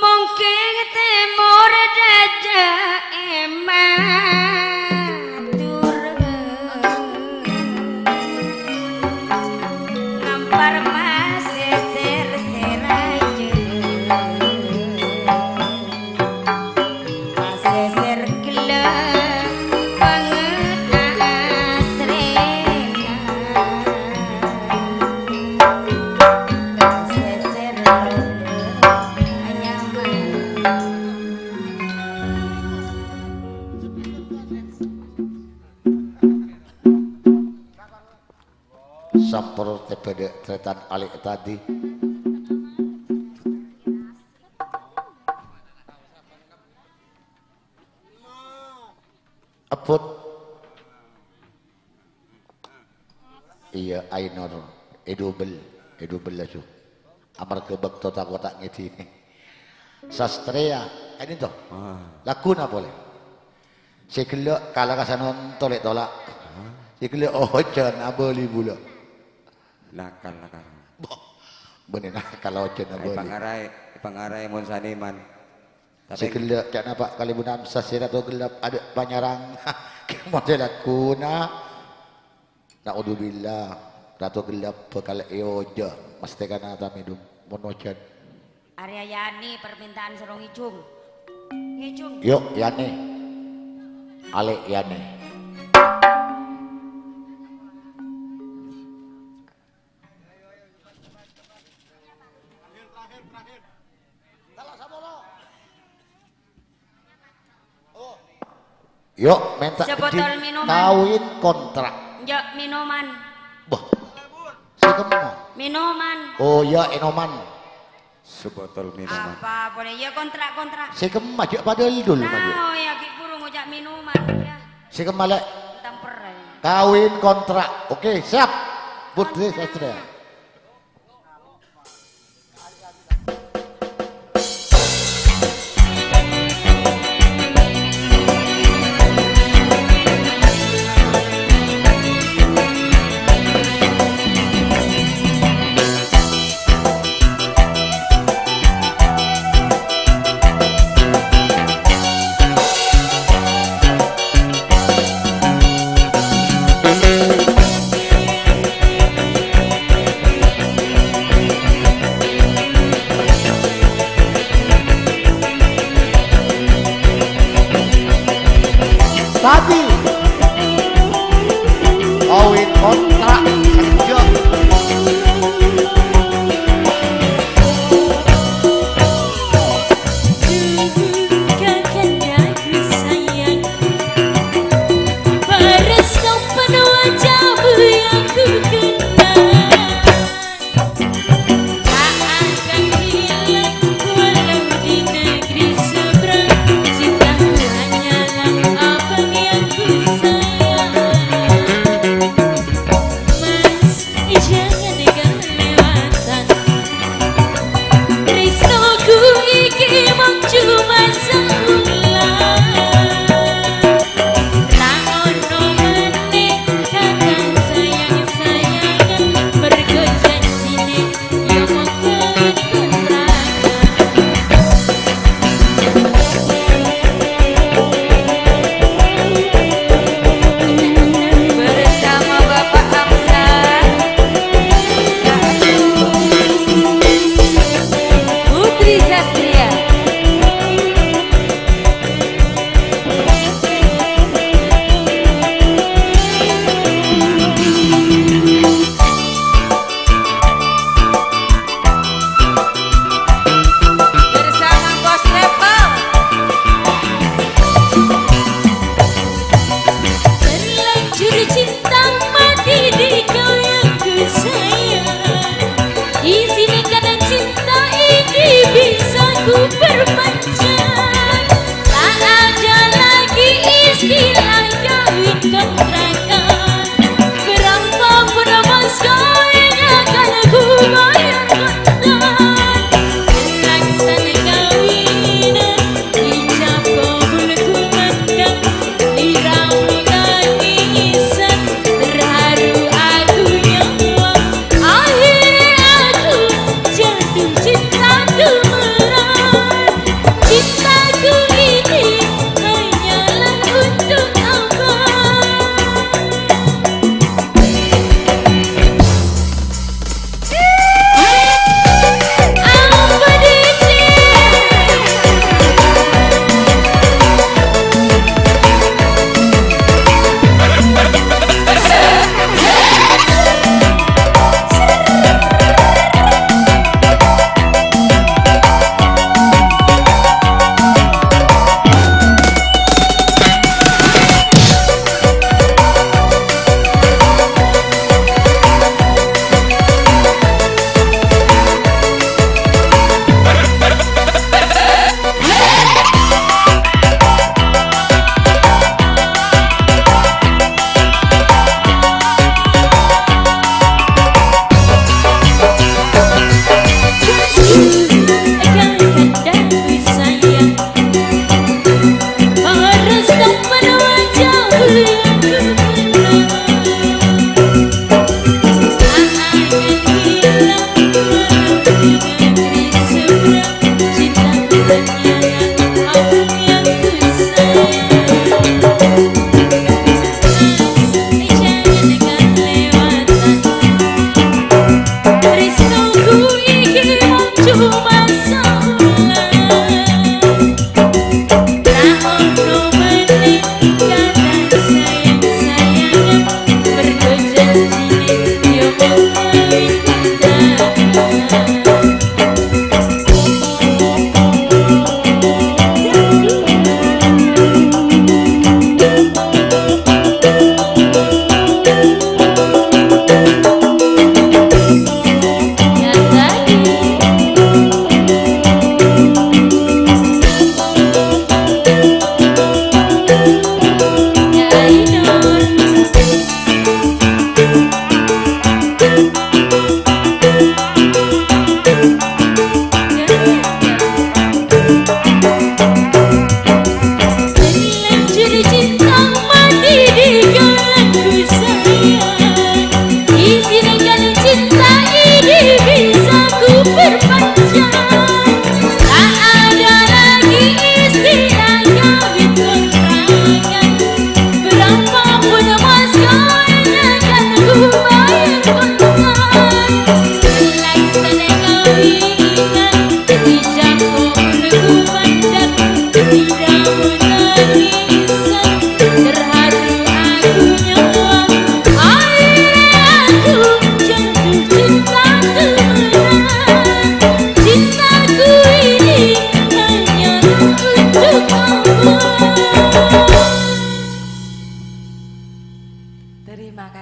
Mongkèng tèmor dâjâ è Madhurâ. Tèbâdâ tarètan alè' tadi. Ebbhut. Iyâ, Ainur. Èdubel. Èdubel laju. Amarghâ bâkto tako' ta' ngèdinè. Sastrèya. Ka'dinto. Ah. Lagghuna polè. Sè ghellâ' kala ka sanonto lè' tola'. Ah. Sè ghellâ' ojhân abâli bulâ. Nakal, nakal. Boh, bânnè nakal ojhân Ai, abâli. Èpangaraè, èpangaraè mon saniman. Sè Tapè ghellâ' ca'na Pa' Kalèbun Amsa sè rato ghellâp adâ' panyarang. Kè model lagghuna. Na'udzubillah. Rato ghellâp bhâkal èojhâ. Mastèkana tamèdum. Mon ojhân. Arèya Yani permintaan sarong Ijung. Ijung. Yo, Yani. Alè' Yani. Yo, mènta Sebotol minuman. Kawin kontrak. Enjâ', minuman. Bâh. Sè kemma. Minuman. Oh, iyâ, ènoman. Sebotol minuman. Apa polè? Iyâ, kontrak, kontrak. Sè kemma, jhâ' padâ dul, Nah, maju. Oh, iyâ, ghi' buru ngoca' minuman, iyâ. Sè kemma, Lè'. Tamper, eh. Kawin kontrak. Oke, siap. Putri Sastria.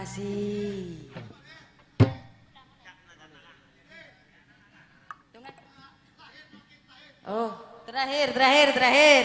Si. Oh, terakhir, terakhir, terakhir.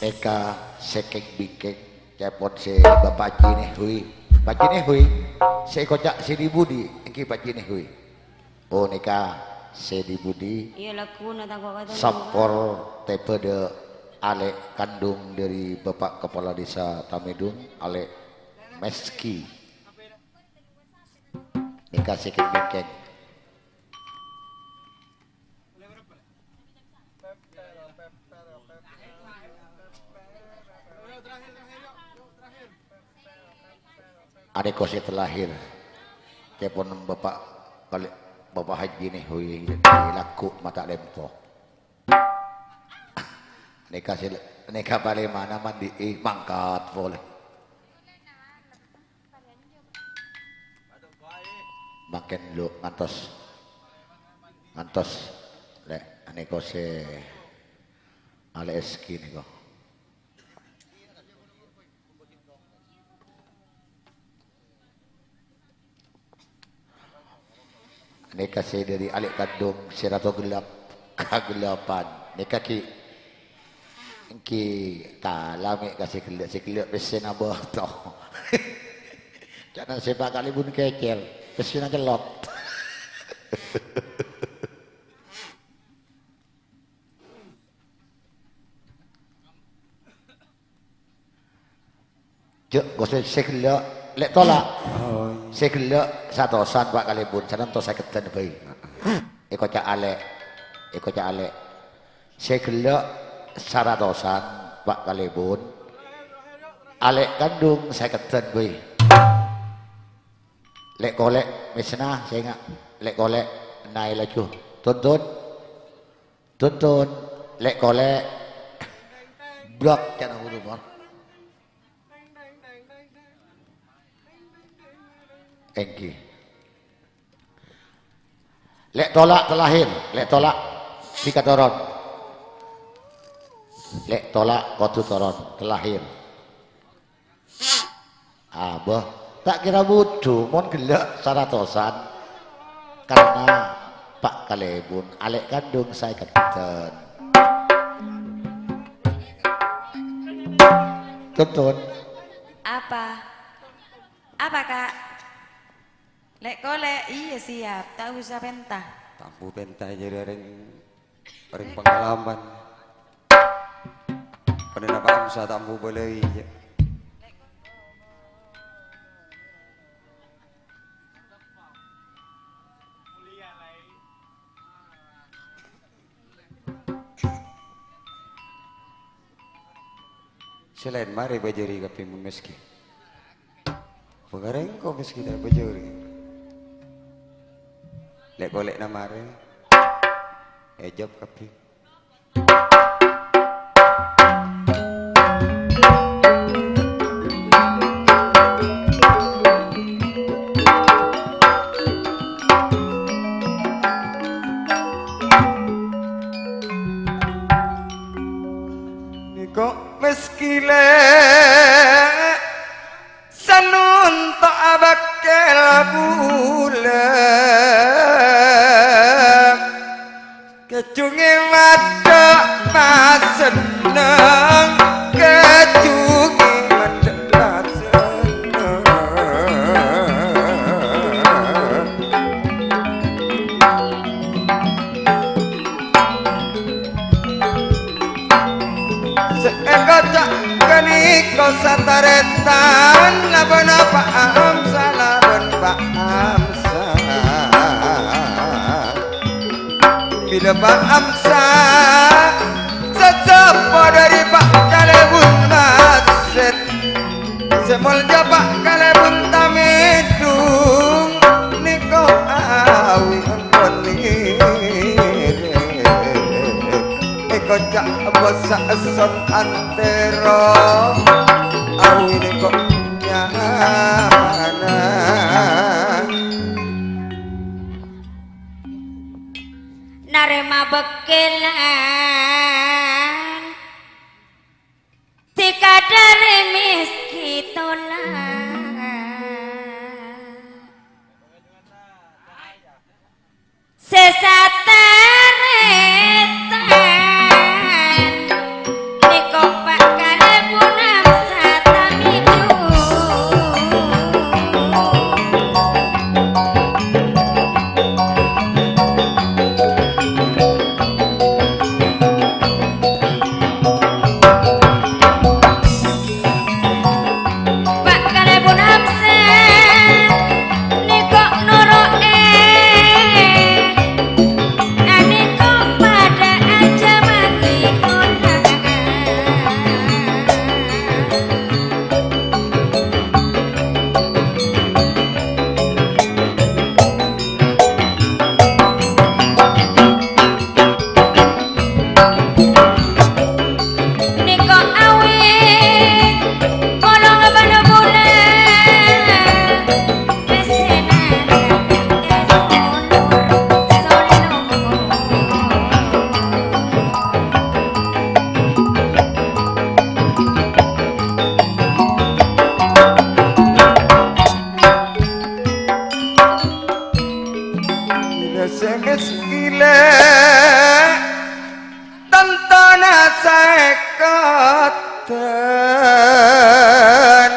Nèka sèkèng bingkèng, ca'èpon sè Bapa' Haji Nèhwi. Bapa' Haji Nèhwi, sè èkoca' sè dhi-budhi, èngghi Bapa' Haji Nèhwi. Oh, nèka sè dhi-budhi? Iyâ, lagghuna tang kok kata sampor tèbâ dâ' alè' kandung dâri Bapa' Kapala Desa Tamèdung, Alè' Meski. Nèka sèkèng bingkèng. Anèko sè terlahir. Ca'èpon Bapa' Kali-, Bapa' Haji Nèhwi, lagghu' mata' lèmpo. Nèka sè, nèka palèmana mandi'i, mangkat polè. Mangkèn lu ngantos, ngantos, lè', anèko sè Alè' Eski nèko. Nèka sè dâri alè' kandung sè rato ghellâp, kaghellâpan. Nèka ghi', èngghi tala mè' ka sè ghellâ', sè ghellâ' pèssèna bâto. Ca'na sè pa' kalèbun kècèr, pèssèna cellot. Jhâ', gosè sè ghellâ', lè' tola'. Oh, iyâ. Sè ghellâ' satosan, Pa' Kalèbun, sananto sèkeddhân bhâi. Èkoca' alè', èkoca' alè'. Sè ghellâ' saratosan, Pa' Kalèbun. Alè' kandung sèkeddhân bhâi. Lè'-kolè' mèssèna, sènga'. Lè'-kolè' naè laju. Tuntun. Tuntun, lè'-kolè'. Blak, ca'na buru, Mon. Èngghi. Lè' tola' terlahir, lè' tola' dhika toron. Lè' tola' kodhu toron, terlahir. Abâ, ta' kèra budhu mon ghellâ' saratosan, karna Pa' Kalèbun alè' kandung saèkeddhân. Tuntun. Apa? Apa, Kak? Lè'-kolè', iyâ siap, ta' osa pènta. Tambu pènta jârèya rèng, rèng pangalaman. Panèna Pa' Hamsa tambu bâlâi, yâ. Sè laèn marè bâjâri kabbhi mon mèskè. Pakarè engko' mèskè ta' bâjâri. Lè'-kolè'na marè. Èjâb kabbhi. Labân Pa' Amsa, labân Pa' Amsa. Bilâ Pa' Amsa sè seppo dhâri Pa' Kalèbun Masèt, sè molja Pa' Kalèbun Tamèdung, nèko awi ampon ngèrèm. Èkoca' bâsa èsson antèro, awi nèko nyamana. Narèma bâkkèlan, dhika dhâri mèskè tola'. Sè satarètan nèko Pa' Kalèbun Amsa Tamèdung. Pa' Kalèbun Amsa nèko noro'è, anèko padâ ajâmaghi kona'an. Nèko awè polong bân bulâ, pèssèna èsonor solong. Bilâ sè mèskè lè', tantona saèkoddhân.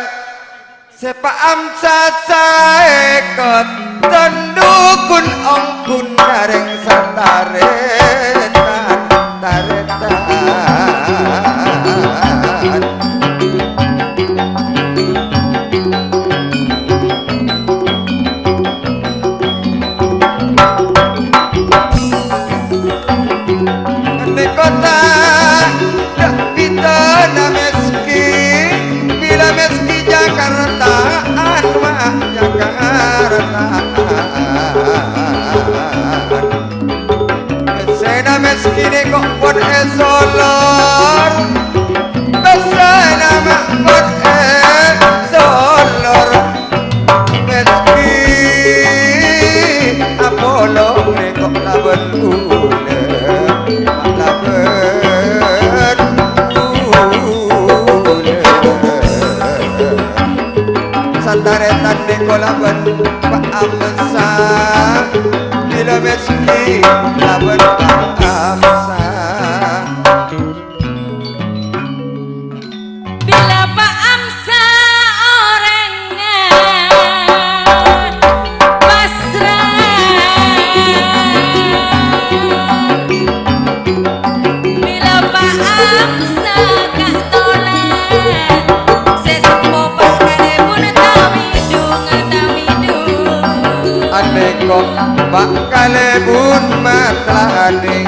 Sè Pa' Amsa saèkoddhân dhukun ongghuna rèng satarètan, tarètan. Nèko tadâ' bhidhâna mèskè, bilâ mèskè Jakartaan, ma' Jakartaan. Pèssèna mèskè nèko pon èsolor, pèssèna ma' pon èsolor. Mèskè apolong nèko labân bulâ, ma' labân bulâ. Satarètan nèko labân Pa' Amsa, bilâ mèskè labân Pa' Amsa. Bilâ Pa' Amsa orèngnga pasra. Bilâ Pa' Amsa ka' tola', sè sempo Pa' Kalèbun Tamèdung, Tamèdung. Anèko Pa' Kalèbun Matlani,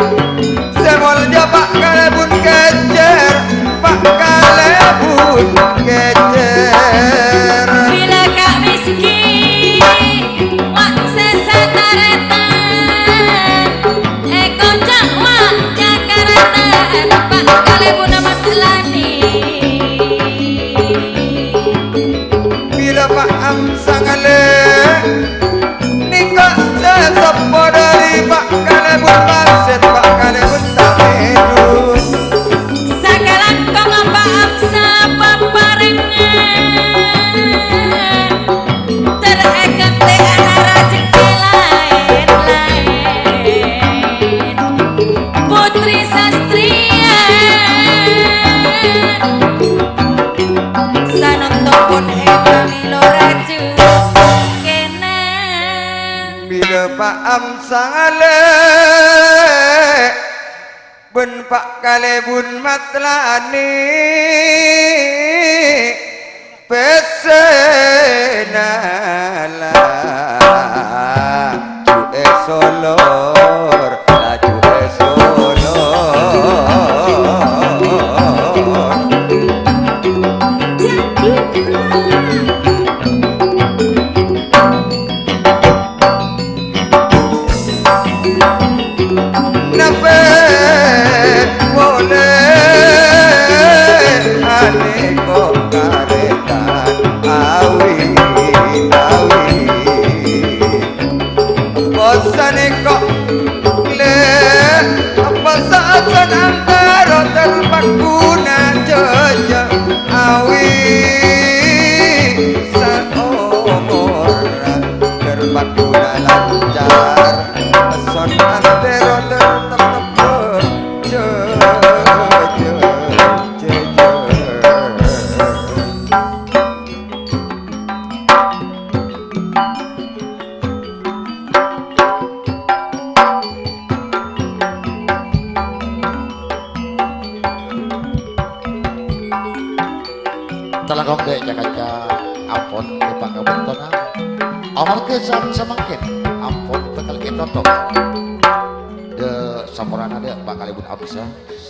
sè molja Pa' Kalèbun Kècèr, Pa' Kalèbun Kècèr. Bilâ ka' mèskè, wa' sè satarètan, èkoca' wa' Jakartaan, Pa' Kalèbun Matlani. Bilâ Pa' Amsa ngalè, nèko sè seppo dhâri Pa' Kalèbun Masèt, Pa' Kalèbun Tamèdung. Sakalangkong Pa' Amsa paparèngan, ter èkantè ana rajhekkè laèn-laèn. Putri Sastriya, sanonto pon èpamèlo rajhekkèna. Bilâ Pa' Amsa ngalè bân Pa' Kalèbun Matlani, Pèssèna laju èsolor, laju èsolor. Napè polè anèko karètan awi, awi. Posanèko lè, pasa'asan antara terpaku na jâjâ awi saomor. Terpaku na lancar, son antero ter-, ter-, ter-, jâ-, jâ-, jâ-, jâ-. Talangkong dâ' ca-kanca ampon èpakabektona. Amarghâ san samangkèn ampon bhâkal ètotop. Dâ' samporana dâ' Pak Kalèbun Abdisa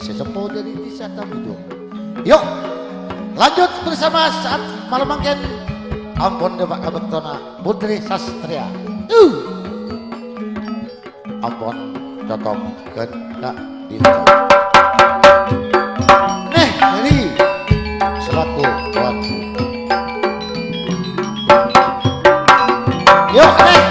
sè seppo dâri Disa Tambidung. Yo, lanjut bersama saat malem mangkèn. Ampon dâ' pakabektona Putri Sastria. Tuh. Ampon cokop ghân ka'dinto. Nèh, Ri, selaku tuan. Yo, nèh,